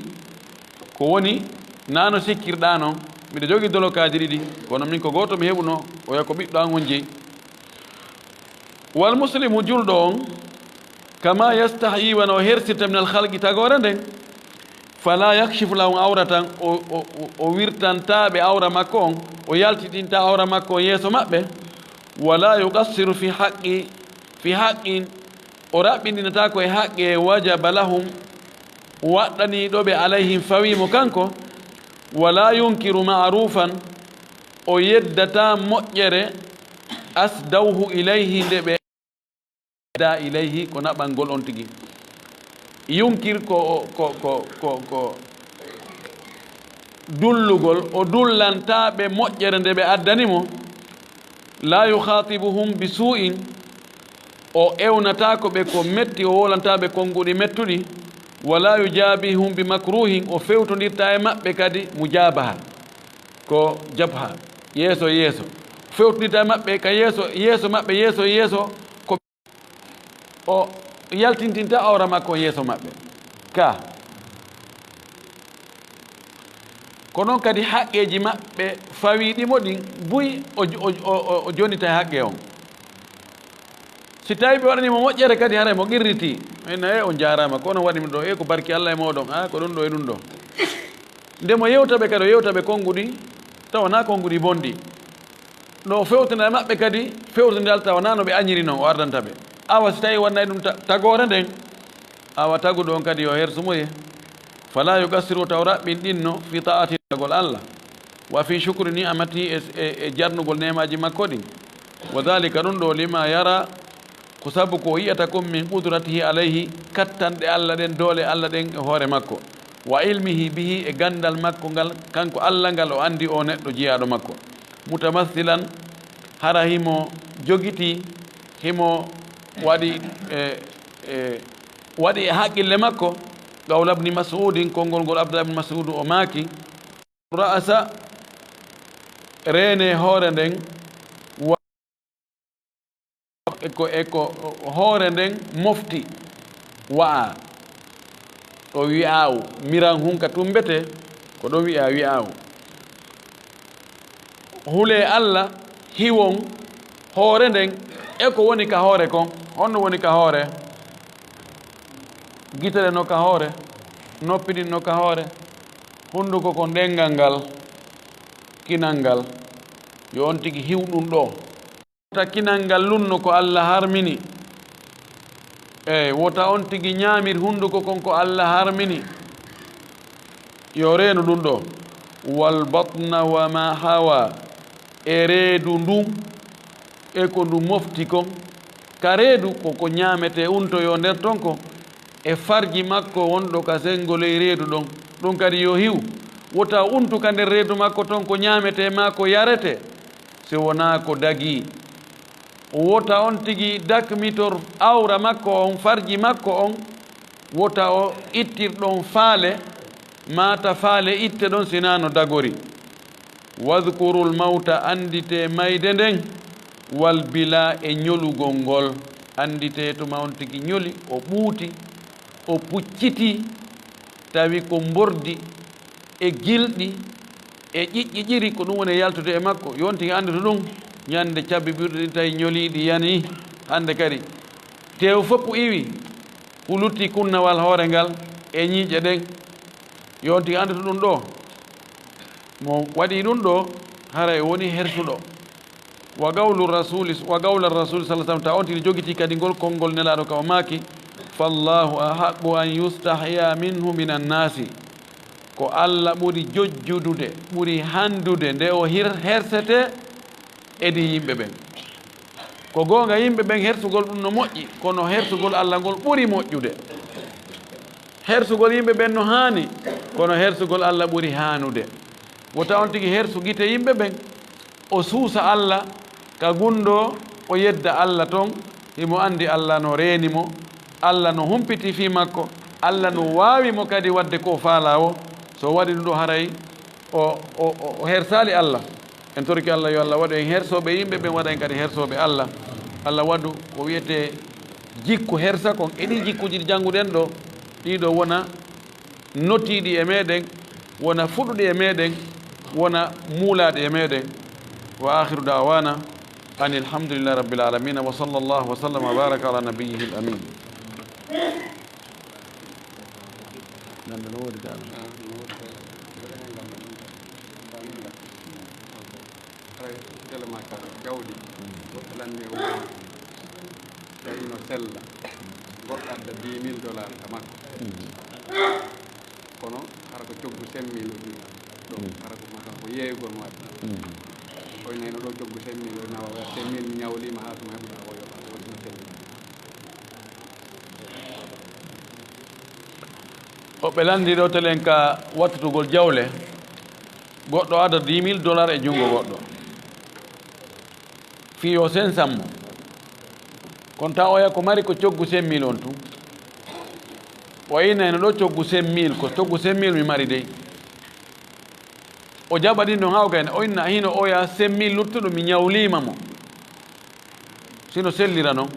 ko woni, naa no sikkirɗaa non, miɗo jogii dolokaaji ɗiɗi, kono min ko gooto mi heɓuno, oya ko ɓiɗɗo an on jeyi. Wal muslimu, julɗo on, kama yastahyi, wano o hersirta, min al khalqi, tagoore nden, fala yakshifu lahum awratan, o, o, o, o wirtantaa ɓe awra makko on, o yaltitintaa awra makko on yeeso maɓɓe, wala yuqassiru fi haqqi, fi haqqin, o raɓɓindinataako e haqqe, wajaba lahum, waɗɗaniiɗo ɓe, alayhim, fawii mo kanko, wala yunkiru ma'rufan, o yeddataa moƴƴere, asdawhu ilayhi, nde ɓe da ilayhi, ko naɓangol on tigi. Yunkir ko, ko, ko, ko, ko dullugol, o dullantaa ɓe moƴƴere nde ɓe addani mo. La yukhatibuhum bi su'in, o ewnataako ɓe ko metti, o wowlantaa ɓe konnguɗi mettuɗi. Wala yujabihum bi makruhin, o fewtondirtaa e maɓɓe kadi mujabaha. Ko jabha, yeeso e yeeso. Fewtondita e maɓɓe ka yeeso, yeeso maɓɓe, yeeso e yeeso, O yaltintinta awra makko on yeeso maɓɓe. Ka. Ko noon kadi haqqeeji maɓɓe fawiiɗi mo ɗin buy o, o, o, o, o jonnita e haqqe on. Si tawii ɓe waɗanii mo moƴƴere kadi, haray mo qirritii. Inna, "E, on jaaraama, ko onon waɗi mi ɗoo, e, ko barki Alla e mooɗon, a, ko ɗum ɗoo e ɗum ɗoo." Nde mo yewta ɓe kadi, o yewta ɓe konnguɗi, tawa naa konnguɗi bonɗi. No o fewtana e maɓɓe kadi, fewtondal tawa naa no ɓe añiri non, o ardanta ɓe. Awa si tawii wonnay ɗum ta-, tagoore nden, awa taguɗo on kadi yo hersu mo ye. Fala yuqassiru, taw raɓɓinɗinno, fi ta'ati, tagol Alla. Wa fi shukri ni'amati, e, e, e jarnugol neemaaji makko ɗin. Wa dhalika, ɗum ɗoo, lima yara, ko sabu ko o yi'ata kon, min qudratihi alayhi, kattanɗe Alla ɗen, doole Alla ɗen e hoore makko. Wa ilmihi bihi, e ganndal makko ngal, kanko Alla ngal o anndi o neɗɗo jiyaaɗo makko. Mutamassilan, hara himo jogitii, himo waɗi, e, e, waɗi e haqqille makko, qawla Ibni Mas'udin, konngol ngol Abdullah ibn Mas'ud o maaki, ra'asa, reene hoore nden, wa-, e ko, e ko hoore nden mofti, wa'a, ɗo wi'aawu, miran hun ka tumbete, ko ɗon wi'aa wi'aawu. Hulee Alla, hiwon hoore nden, e ko woni ka hoore kon. Honno woni ka hoore? Gite ɗen no ka hoore, noppi ɗin no ka hoore, hunduko kon, ɗenngal ngal, kinal ngal. Yo on tigi hiw ɗum ɗoo. Wota kinal ngal lunno ko Alla harmini. Eey, wota on tigi ñaamir hunduko kon ko Alla harmini. Yo reenu ɗum ɗoo. Wal batna wa ma hawa. E reedu ndun, e ko ndu mofti kon. Ka reedu ko ko ñaametee untoyoo nder ton kon. E farji makko wonɗo ka senngo ley reedu ɗon. Ɗum kadi yo hiw. Wota untu ka nder reedu makko ton ko ñaametee maa ko yaretee. Si wonaa ko dagii. Wota on tigi dakmitor awra makko on, farji makko on, wota o ittir ɗon faale, maa ta faale itte ɗon, sinaa no dagori. Wadhkurul mawta, annditee mayde nden, wal bila, e ñolugol ngol. Annditee tuma on tigi ñoli, o ɓuuti, o puccitii, tawi ko mbordi e gilɗi e ƴiƴƴiƴiri, ko ɗum woni e yaltude e makko. Yo on tigi anndu to ɗum, ñande cabbi ɓurɗe ɗin tawi ñoliiɗi yanii hannde kadi. Teew fof iwi, ko lutti kunnawal hoore ngal e ñiiƴe ɗen. Yo on tigi anndu to ɗum ɗoo. Mo waɗi ɗum ɗoo, haray o woni hersuɗo. Wa qawlu rasuli, wa qawla rasuli sallallahu alaihi wasallam, ta on tigi jogitii kadi ngol konngol Nelaaɗo ka o maaki, "Fallahu ahaqqu an yustahya minhu minan nasi." Ko Alla ɓuri jojjudude, ɓuri handude nde o hir-, hersetee e ɗi yimɓe ɓen. Ko goonga, yimɓe ɓen hersugol ɗum no moƴƴi, kono hersugol Alla ngol ɓuri moƴƴude. Hersugol yimɓe ɓen no haani, kono hersugol Alla ɓuri haanude. Wota on tigi hersu gite yimɓe ɓen, o suusa Alla ka gunndoo, o yedda Alla ton, himo anndi Alla no reeni mo, Alla no humpiti fii makko, Alla no waawi mo kadi waɗde ko o faalaa woo. So o waɗi ɗum ɗoo, haray o, o, o, o hersaali Alla. En torike Alla yo Alla waɗu en hersooɓe yimɓe ɓen, waɗa en kadi hersooɓe Alla. Alla waɗu ko wiyetee jikku hersa kon e ɗii jikkuuji ɗi jannguɗen ɗoo, ɗii ɗoo wona notiiɗi e meɗen, wona fuɗuɗi e meɗen, wona muulaaɗi e meɗen. Wa akhiru da'wana anil hamdulillahi rabbil alamin. Wa sallallahu wa sallam wa baraka ala nabiyyihil amin. Ganda no woodi ka Alla. Haray tele ma ka jawdi, goɗɗo lanni o woni, tawi no sella, goɗɗo adda dix mille dollars ka makko. Kono hara ko coggu cinq mille o jiiɗa. Ɗum hara ko mata ko yeeyugol mo waɗi. O inayno ɗo coggu cinq mille, o nawa oya cinq mille, mi ñawliima haa tuma heɓuɗa o yoɓa, o waɗi no cinq mille. Woɓɓe lanndii ɗo telen ka wattutugol jawle, goɗɗo adda dix mille dollars e junngo goɗɗo, fii yo sensan mo. Kono tawa oya ko mari ko coggu cinq mille on tun. O innayno ɗo coggu cinq mille, ko coggu cinq mille mi mari dey. O jaɓa ɗin ɗon haa o gayna. O inna hino oya cinq mille luttuɗo mi ñawliima mo. Sino sellira non.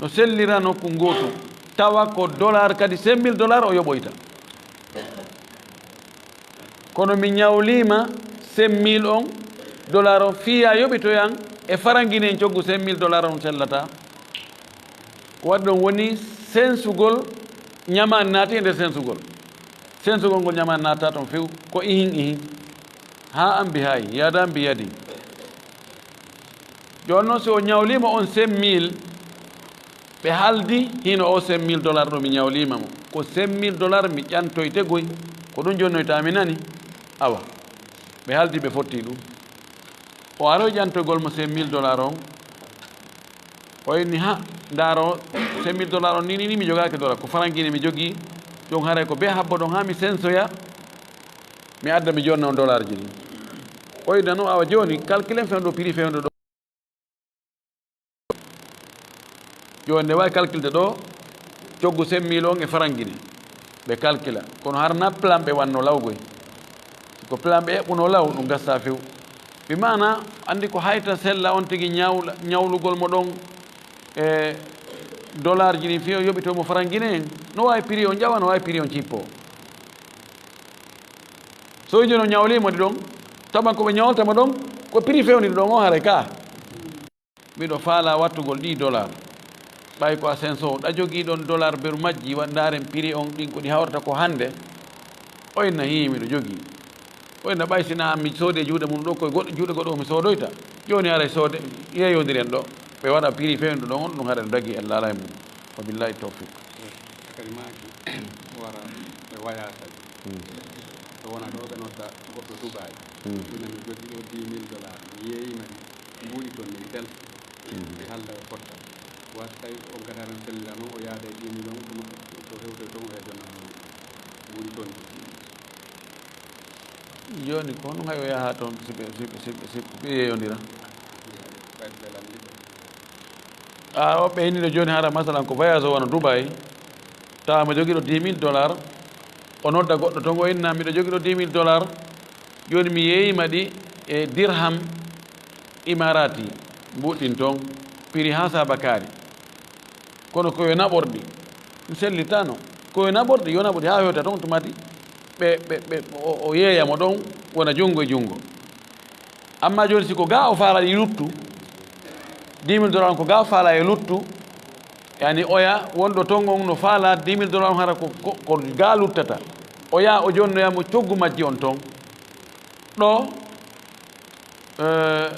No sellira nokku ngootu, tawa ko dollar kadi, cinq mille dollar o yoɓoyta. Kono mi ñawliima cinq mille on dollar on, fiya yoɓitoyan e faranginen coggu cinq mille dollar on sellata. Ko waɗi ɗon woni sensugol, ñamaani naati e nder sensugol. Sensugol ngol ñamaani naata toon few, ko ihin ihin. Haa an bi haay, yadan bi yadin. Jooni noon, si o ñawliima on cinq mille, ɓe haaldi hino o cinq mille dollar ɗo mi ñawliima mo. Ko cinq mille dollar mi ƴantoyte goy. Ko ɗum jonnoyta mi nani. Awa. Ɓe haaldi ɓe fotti ɗum. O aroy ƴantogol mo cinq mille dollar on. O inni, "Ha, ndaaro, cinq mille dollar on ni, ni, ni mi jogaaki dollar. Ko farangine mi jogii. Ɗum haray ko be habbo ɗon haa mi sensoya. Mi adda mi jonna on dollar ji ɗin." O inni, "No, awa jooni, calculen fewndo, prix fewndo ɗo." Jooni nde waawi calculde ɗo, coggu cinq mille on e farangine. Ɓe calcula. Kono harna plan ɓe wanno law goy. Si ko plan ɓe eɓɓuno law, ɗum gasta few. Bi maana, anndi ko hayta sella on tigi ñawla-, ñawlugol mo ɗon e dollar ji ɗin, fiyo yoɓito mo farangine en. No waawi prix on ƴawa, no waawi prix on cippo. So jooni o ñawlii mo ɗi ɗon, taban ko ɓe ñawlta mo ɗon, ko prix fewndi ɗon o haray ka. Miɗo faalaa wattugol ɗii dollar. Ɓay ko a senso, ɗa jogii ɗon dollar beru majji, wa-, ndaaren prix on ɗin ko ɗi hawrata ko hannde. O inna, "Hii, miɗo jogii." O inna, "Ɓay si na an mi soodi e juuɗe mum ɗo, koye goɗɗo, juuɗe goɗɗo mi soodoyta. Jooni haray soode, yeeyondiren ɗo." Ɓe waɗa prix fewndu ɗon, on ɗum haray no dagi, Allah alaa e mum. Wa billahi tawfiq. Kadi maaki wara e waya kadi. Hmm. So wona ɗo ɓe nodda goɗɗo Dubai. Hmm. Ina mi jogii ɗo dix mille dollars. Mi yeeyima ɗi. Mbuuɗi toon min tel. Hmm. Ɓe haalda e fotta. Wa so tawi on kadi aɗa sellira noon, o yaada e dix mille on, ɗum so hewtoy toon, o yaha jonna noon. Mbuuɗi toon ɗi. Jooni ko honɗum hay o yaha toon si ɓe, si ɓe, si ɓe, si ɓe yeeyondira? Ɓayde ɓe lamndi ɓe. A, o ɓeyniɗo jooni hara masalan ko voyage o wano Dubai, tawa mo jogiiɗo dix mille dollars, o nodda goɗɗo toon, o inna, "Miɗo jogiiɗo dix mille dollars, jooni mi yeeyima ɗi e dirham imarati, mbuuɗi ɗin toon, prix haa saabakaari." Kono ko yo naɓorɗi, mi sellitano. Ko yo naɓorɗi, yo naɓorɗi haa hewta toon, tumati ɓe, ɓe, ɓe, o, o yeeya mo ɗon, wona junngo e junngo. Amma jooni, si ko ga o faala ɗi luttu, dix mille dollars on ko ga o faala e luttu, yani oya wonɗo toon on no faala dix mille dollars on hara ko, ko, ko ga luttata. O yaha o jonnoya mo coggu majji on toon. Ɗo, eh,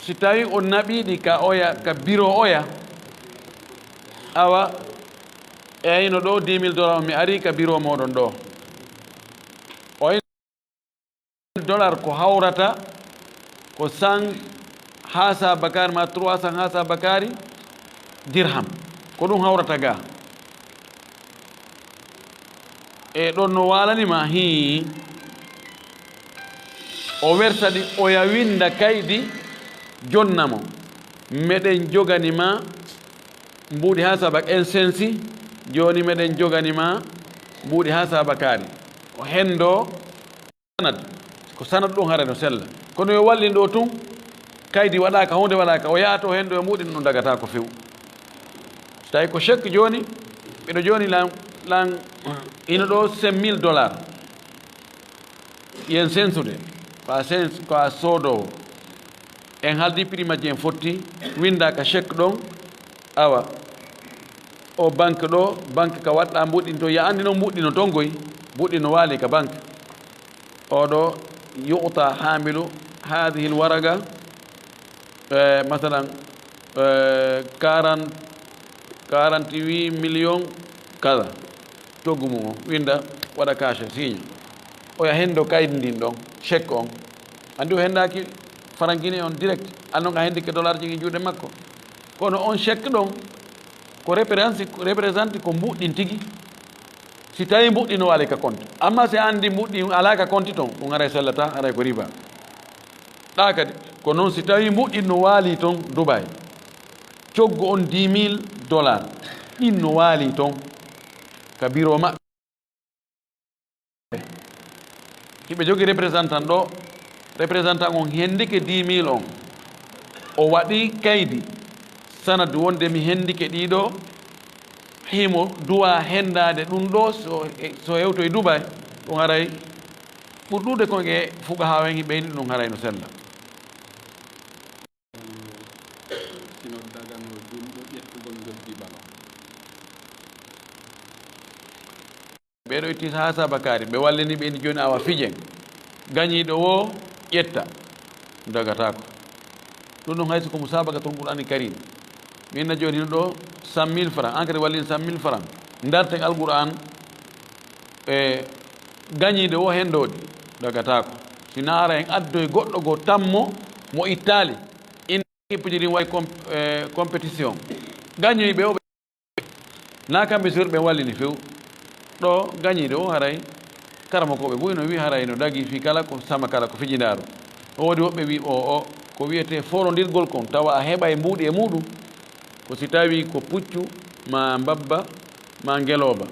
si tawi o naɓi ɗi ka oya, ka biro oya, awa, e ayno ɗo dix mille dollars on mi ari ka biro moɗon ɗo. O dollar ko hawrata ko cent haa saabakaari ma trois cents haa saabakaari dirham. Ko ɗum hawrata ga. E ɗon no waalani ma, hii. O wersa ɗi, oya winnda kaydi, jonna mo. Meɗen jogani ma mbuuɗi haa saabak-, en sensi, jooni meɗen jogani ma mbuuɗi haa saabakaari. O henndo sanad, ko sanad ɗum hare no sella. Kono yo wallin ɗo tun, kaydi waɗaaka, huunde waɗaaka, o yaha to o henndo e mbuuɗi, ɗum dagata ko few. So tawi ko chèque jooni, miɗo jooni lan, lan, ino ɗo cinq mille dollars. Yen sensude, ko a sens-, ko a soodoowo. En haaldi prix majji en fotti, winnda ka chèque ɗon, awa. O banque ɗo, banque ka waɗɗa mbuuɗi ɗin to, ya anndi noon mbuuɗi no toon goy, mbuuɗi no waali ka banque. Oɗo yu'ta hamilu hadhihi alwaraqa, eh, masalan, eh, quarante, quarante-huit millions kaza. Coggu mum o, winnda, waɗa cachet, signa. Oya henndo kaydi ndin ɗon, chèque on. Anndi o henndaaki franc guinéen on direct, annon a henndike dollar ji ɗin juuɗe makko. Kono on chèque ɗon, ko représente, représente ko mbuuɗi ɗin tigi. Si tawi mbuuɗi no waali ka compte. Amma si a anndi mbuuɗi alaa ka compte ton, ɗum haray sellata, haray ko riba. Ɗa kadi, ko noon si tawi mbuuɗi no waali ton Dubai, coggu on dix mille dollars, ɗin no waali ton ka biro maɓɓe. Hiɓe jogi représentant ɗo, représentant on hendike dix mille on. O waɗi kaydi, Sanad wonde mi hendike ɗiɗo, himo duwa hendaade ɗum ɗo, so, so hewto e Dubai, ɗum haray ɓurɗude ko e fuqahaa en ɓeyni ɗum haray no sella. Sino dagano julɗo ƴettugol njoddi balo. Ɓeeɗo itti haa sabakaari, ɓe wallini ɓe ni jooni awa fijen. Gañiiɗo wo ƴetta, dagataako. Ɗum ɗum hay so ko musabakatul Qur'aani Karim. Min na jooni hino ɗo cent mille francs, an kadi wallin cent mille francs. Darten Alqur'aan, e gañiiɗo wo heen ɗoɗi, dagataako. Si naara en addoy goɗɗo goo tammo mo ittaali. Ina équipe ji ɗin waɗi comp-, e, compétition. Gañoyɓe o Na kamɓe sur ɓe wallini few. Ɗo gañiiɗo o haray, karamokooɓe buy no wi haray no dagi fii kala ko sama kala ko fijindaaru. O woodi woɓɓe wi o, o, ko wiyetee forondirgol kon, tawa a heɓay mbuuɗi e muuɗum. Ko si tawi ko puccu, ma mbabba, ma ngelooba,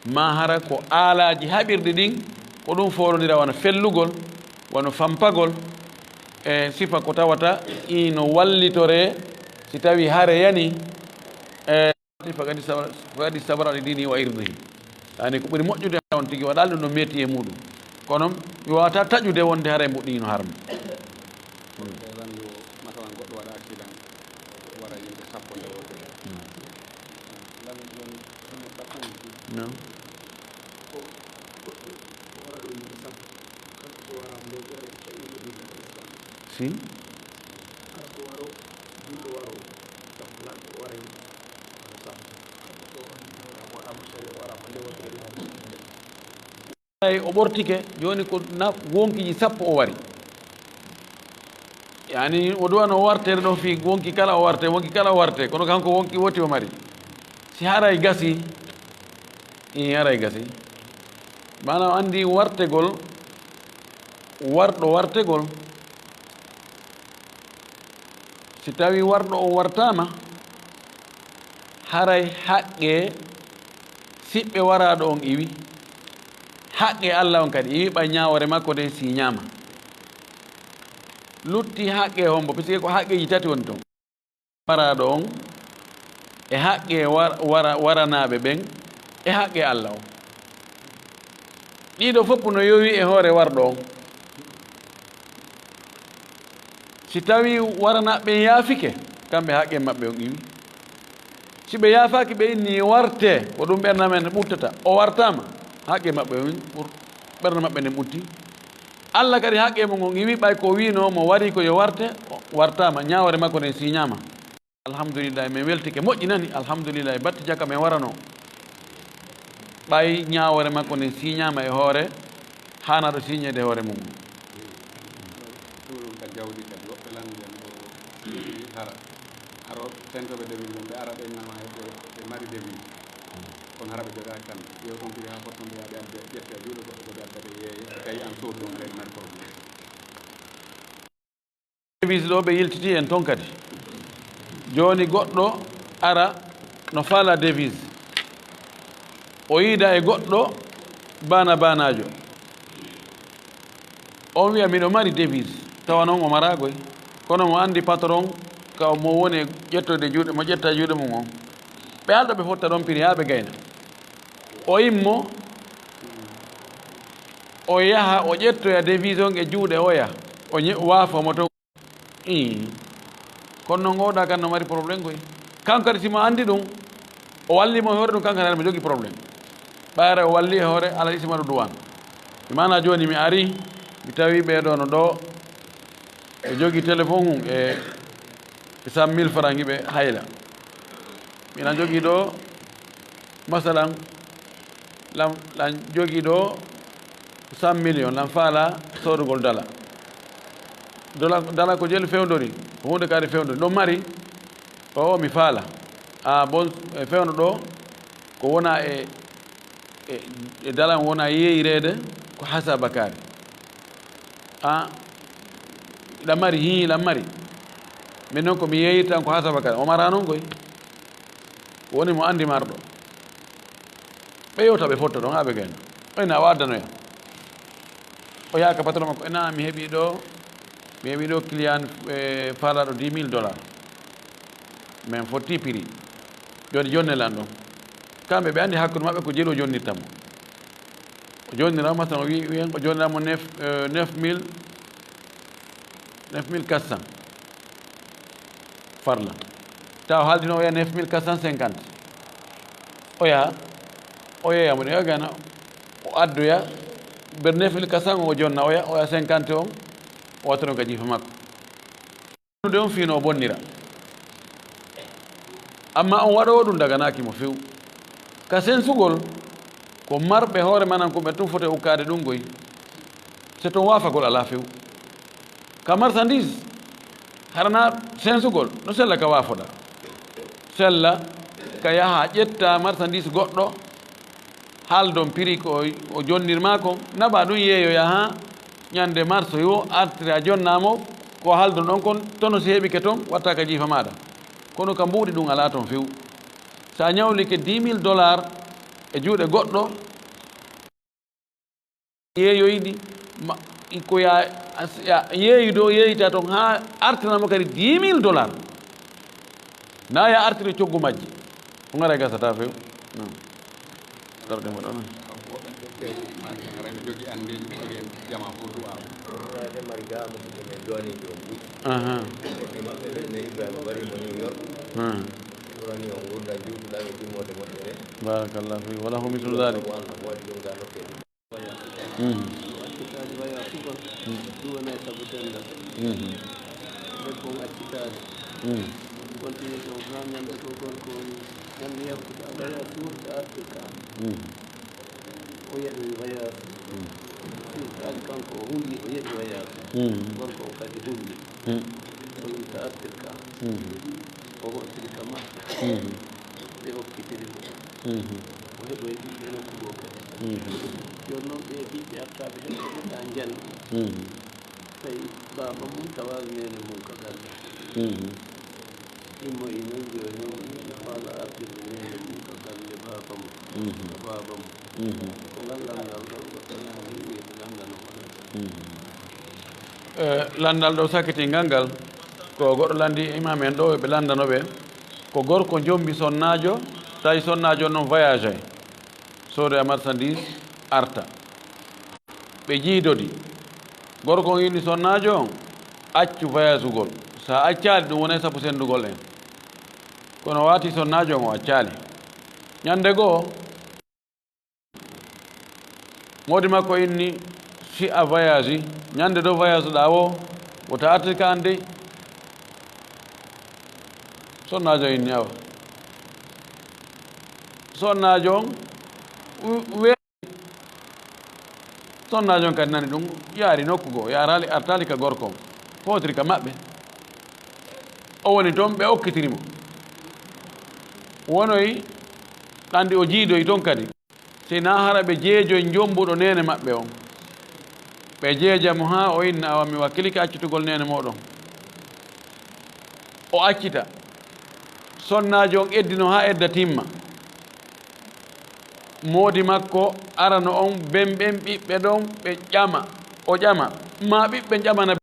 ma hara ko aalaaji haɓirɗi ɗin, ko ɗum forondira wano fellugol, wano fampagol, e sifa ko tawata ino wallitoree si tawi hare yani, e, Faqad istabra-, faqad istabra li dinihi wa irdihi. Yani ko ɓuri moƴƴude on tigi waɗaali ɗum no metti e muuɗum. Kono mi waawata taƴude wonde haray mbuuɗi no harmi. Ɓe lanndo, masalan, goɗɗo waɗa accident, wara yimɓe sappo nde wootere. Hmm. Lanndo jooni, ɗum no sappo woni. Non. Ko goɗɗo wara ɗo yimɓe sappo, kanko so wara nde wootere, o woni ko dilla ko Islam. Si. Kala ko waro, julɗo waro, sappo lanɗo o waray. Ay, o ɓortike, jooni ko na wonkiji sappo o wari. Yani, o duwano o wartere ɗo fii wonki kala o warte, wonki kala o warte, kono kanko wonki woti o mari. Si haray gasi, i haray gasi. Maanaam, anndi wartegol, warɗo wartegol. Si tawi warɗo on wartaama, haray haqqe siɓɓe waraaɗo on iwi, haqqe Alla on kadi iwi, ɓay ñaawoore makko nden siiñaama. Lutti haqqe hombo, puisque ko haqqeeji tati woni ton. Waraaɗo on, e haqqe war-, wara-, waranaaɓe ɓen, e haqqe Alla on. Ɗiɗo fof no yowi e hoore warɗo on. Si tawi waranaaɓe ɓen yaafike, kamɓe haqqe maɓɓe on iwi. Si ɓe yaafaaki, ɓe inni warte, ko ɗum ɓernde men ɓuttata. O wartaama, haqqe maɓɓe on ɓur-, ɓernde maɓɓe nden ɓutti. Alla kadi haqqe mum on iwi, ɓay ko wiino mo wari ko yo warte, o wartaama, ñaawoore makko nden siiñaama. Alhamdulillahi, min weltike, moƴƴi nani. Alhamdulillahi, batti jaka min warano. Ɓay ñaawoore makko nden siiñaama e hoore, haanaaɗo siiñeede hoore mum. Ɗum ka jawdi kadi, woɓɓe lanndi en ɗo hara. Haro tentooɓe devise mum, ɓe ara ɓe innama ɓe, ɓe mari devise. Kono hara ɓe jogaaki kan. Ƴeew ton piri haa fotton ɓe yaha ɓe adda, ƴette e juuɗe goɗɗo, ɓe adda ɓe yeeye, si tawi an soodi ɗum, ɓe mari problème. Devise ɗo ɓe yiltiti en ton kadi. Jooni goɗɗo ara no faala devise. O yiida e goɗɗo baana baanaajo. On wiya, "Miɗo mari devise." Tawa non o maraagoy. Kono mo anndi patron ka mo woni e ƴettude juuɗe, mo ƴetta juuɗe mum on. Ɓe alɗo ɓe fotta ɗon piri haa ɓe gayna. O immo, o yaha, o ƴettoya devise on e juuɗe oya. O ñe-, waafo mo ton. Ii. Kono non oɗa kan no mari problème koy. Kanko kadi si mo anndi ɗum, o walli mo e hoore ɗum, kanko kadi mo jogii problème. Ɓayre o walli e hoore, alaa sima ɗo duwan. Mi maana jooni mi ari, mi tawi ɓee ɗo no ɗo, ɓe jogii téléphone mum e, e cent mille francs ɓe hayla. Mina jogii ɗo, masalan, lan, lan jogii ɗo cent millions, lan faala soodugol dala. Dala, dala ko jelu fewndori, ko huunde kadi fewndori. No mari, o, o mi faala. A, bon, e fewndo ɗo, ko wona e, e, e dalan wona yeeyireede, ko hasaba kaari. A, iɗa mari, hii, iɗa mari. Min noon ko mi yeeyirta ko hasaba kaari. O mara noon koy. Woni mo anndi marɗo. Ɓe yewta, ɓe fotta ɗon, haa ɓe gayna. O ina o addanoya. O yaha ka patron makko, ina mi heɓi ɗo, mi heɓi ɗo client, e, faalaɗo dix mille dollars. Mais en fotti prix. Joni jonne lan ɗon. Kamɓe ɓe anndi hakkunde maɓɓe ko jelu o jonnirta mo. O jonnira, masalan, o wi-, wiyen o jonnira mo neuf, euh, neuf mille, neuf mille quatre cents. Farla. Taw haaldino oya neuf mille quatre cent cinquante. Oya, o yeeya mo ɗo gana, o addoya, ber neuf mille quatre cent o jonna oya, oya cinquante on, o wattono ka jifa makko. Ɗum on fino o bonnira. Amma on waɗoowo ɗum daganaaki mo few. Ka sensugol, ko marɓe hoore manan ko ɓe tun foti ukkaade ɗum goy. Se ton waafagol alaa few. Ka marchandise, harana sensugol, no sella ka waafoɗa. Sella ka yaha ƴetta marchandise goɗɗo, haaldon prix ko o jonnirma kon, naɓa ɗum yeeyoya haa ñande marso yo artira jonnamo ko haaldon ɗon kon, tono si heɓike ton, watta ka jiifa maɗa. Kono ka mbuuɗi ɗum alaa ton few. Sa ñawlike dix mille dollars e juuɗe goɗɗo, yeeyoyɗi, ma, i ko ya, as-, ya, yeeyi ɗo, yeeyita ton haa artiramo kadi dix mille dollars. Na ya artiri coggu majji. Ko ngara gasata few. Non. Torɗe mo ɗon. Aha. Ah. Barakallahu fiik. Wala ko mislu dalik. Mhm. Mhm. Mhm. Mhm. Mhm. Mhm. Mhm. Mhm. Mhm. Tawi baaba mum tawaali neene mum ka galle. Mhm. Immoyi noon jooni, ina faala artirde neene mum ka galle baaba mum. Mhm. Ka baaba mum. Mhm. Ko ngal lanndal ɗo, goɗɗo nanngi, wiya ɓe lanndano mo ɗon. Mhm. Eh, lanndal ɗo sakkitii ngal ngal, ko goɗɗo lanndi imam en ɗo, ɓe lanndano ɓe. Ko gorko jombi sonnaajo, tawi sonnaajo noon voyage, soodoya marchandise, arta. Ɓe jiidodi. Gorko on inni sonnaajo on, "Accu voyagugol. Sa accaali, ɗum wonay sabu senndugol en." Kono waati sonnaajo on o accaali. Ñande goo, moodi makko inni, "Si a voyage, ñande ɗo voyage ɗa wo, wota artir ka an dey." Sonnaajo on inni, "Awa." Sonnaajo on, we-, Sonnaajo on kadi nani ɗum, yaari nokku goo, yaaraali, artaali ka gorko on, footiri ka maɓɓe. O woni toon, ɓe okkitiri mo. Wonoyi, anndi o jiidoyi toon kadi. Si naa hara ɓe jeejoyi njombuɗo neene maɓɓe on. Ɓe jeeja mo haa o inna, "Awa mi wakkilike accitugol neene mooɗon." O accita. Sonnaajo on eddino haa edda timma. Moodi makko arano on, ben, ben ɓiɓɓe ɗon ɓe ƴama, o ƴama, ma ɓiɓɓe ƴamana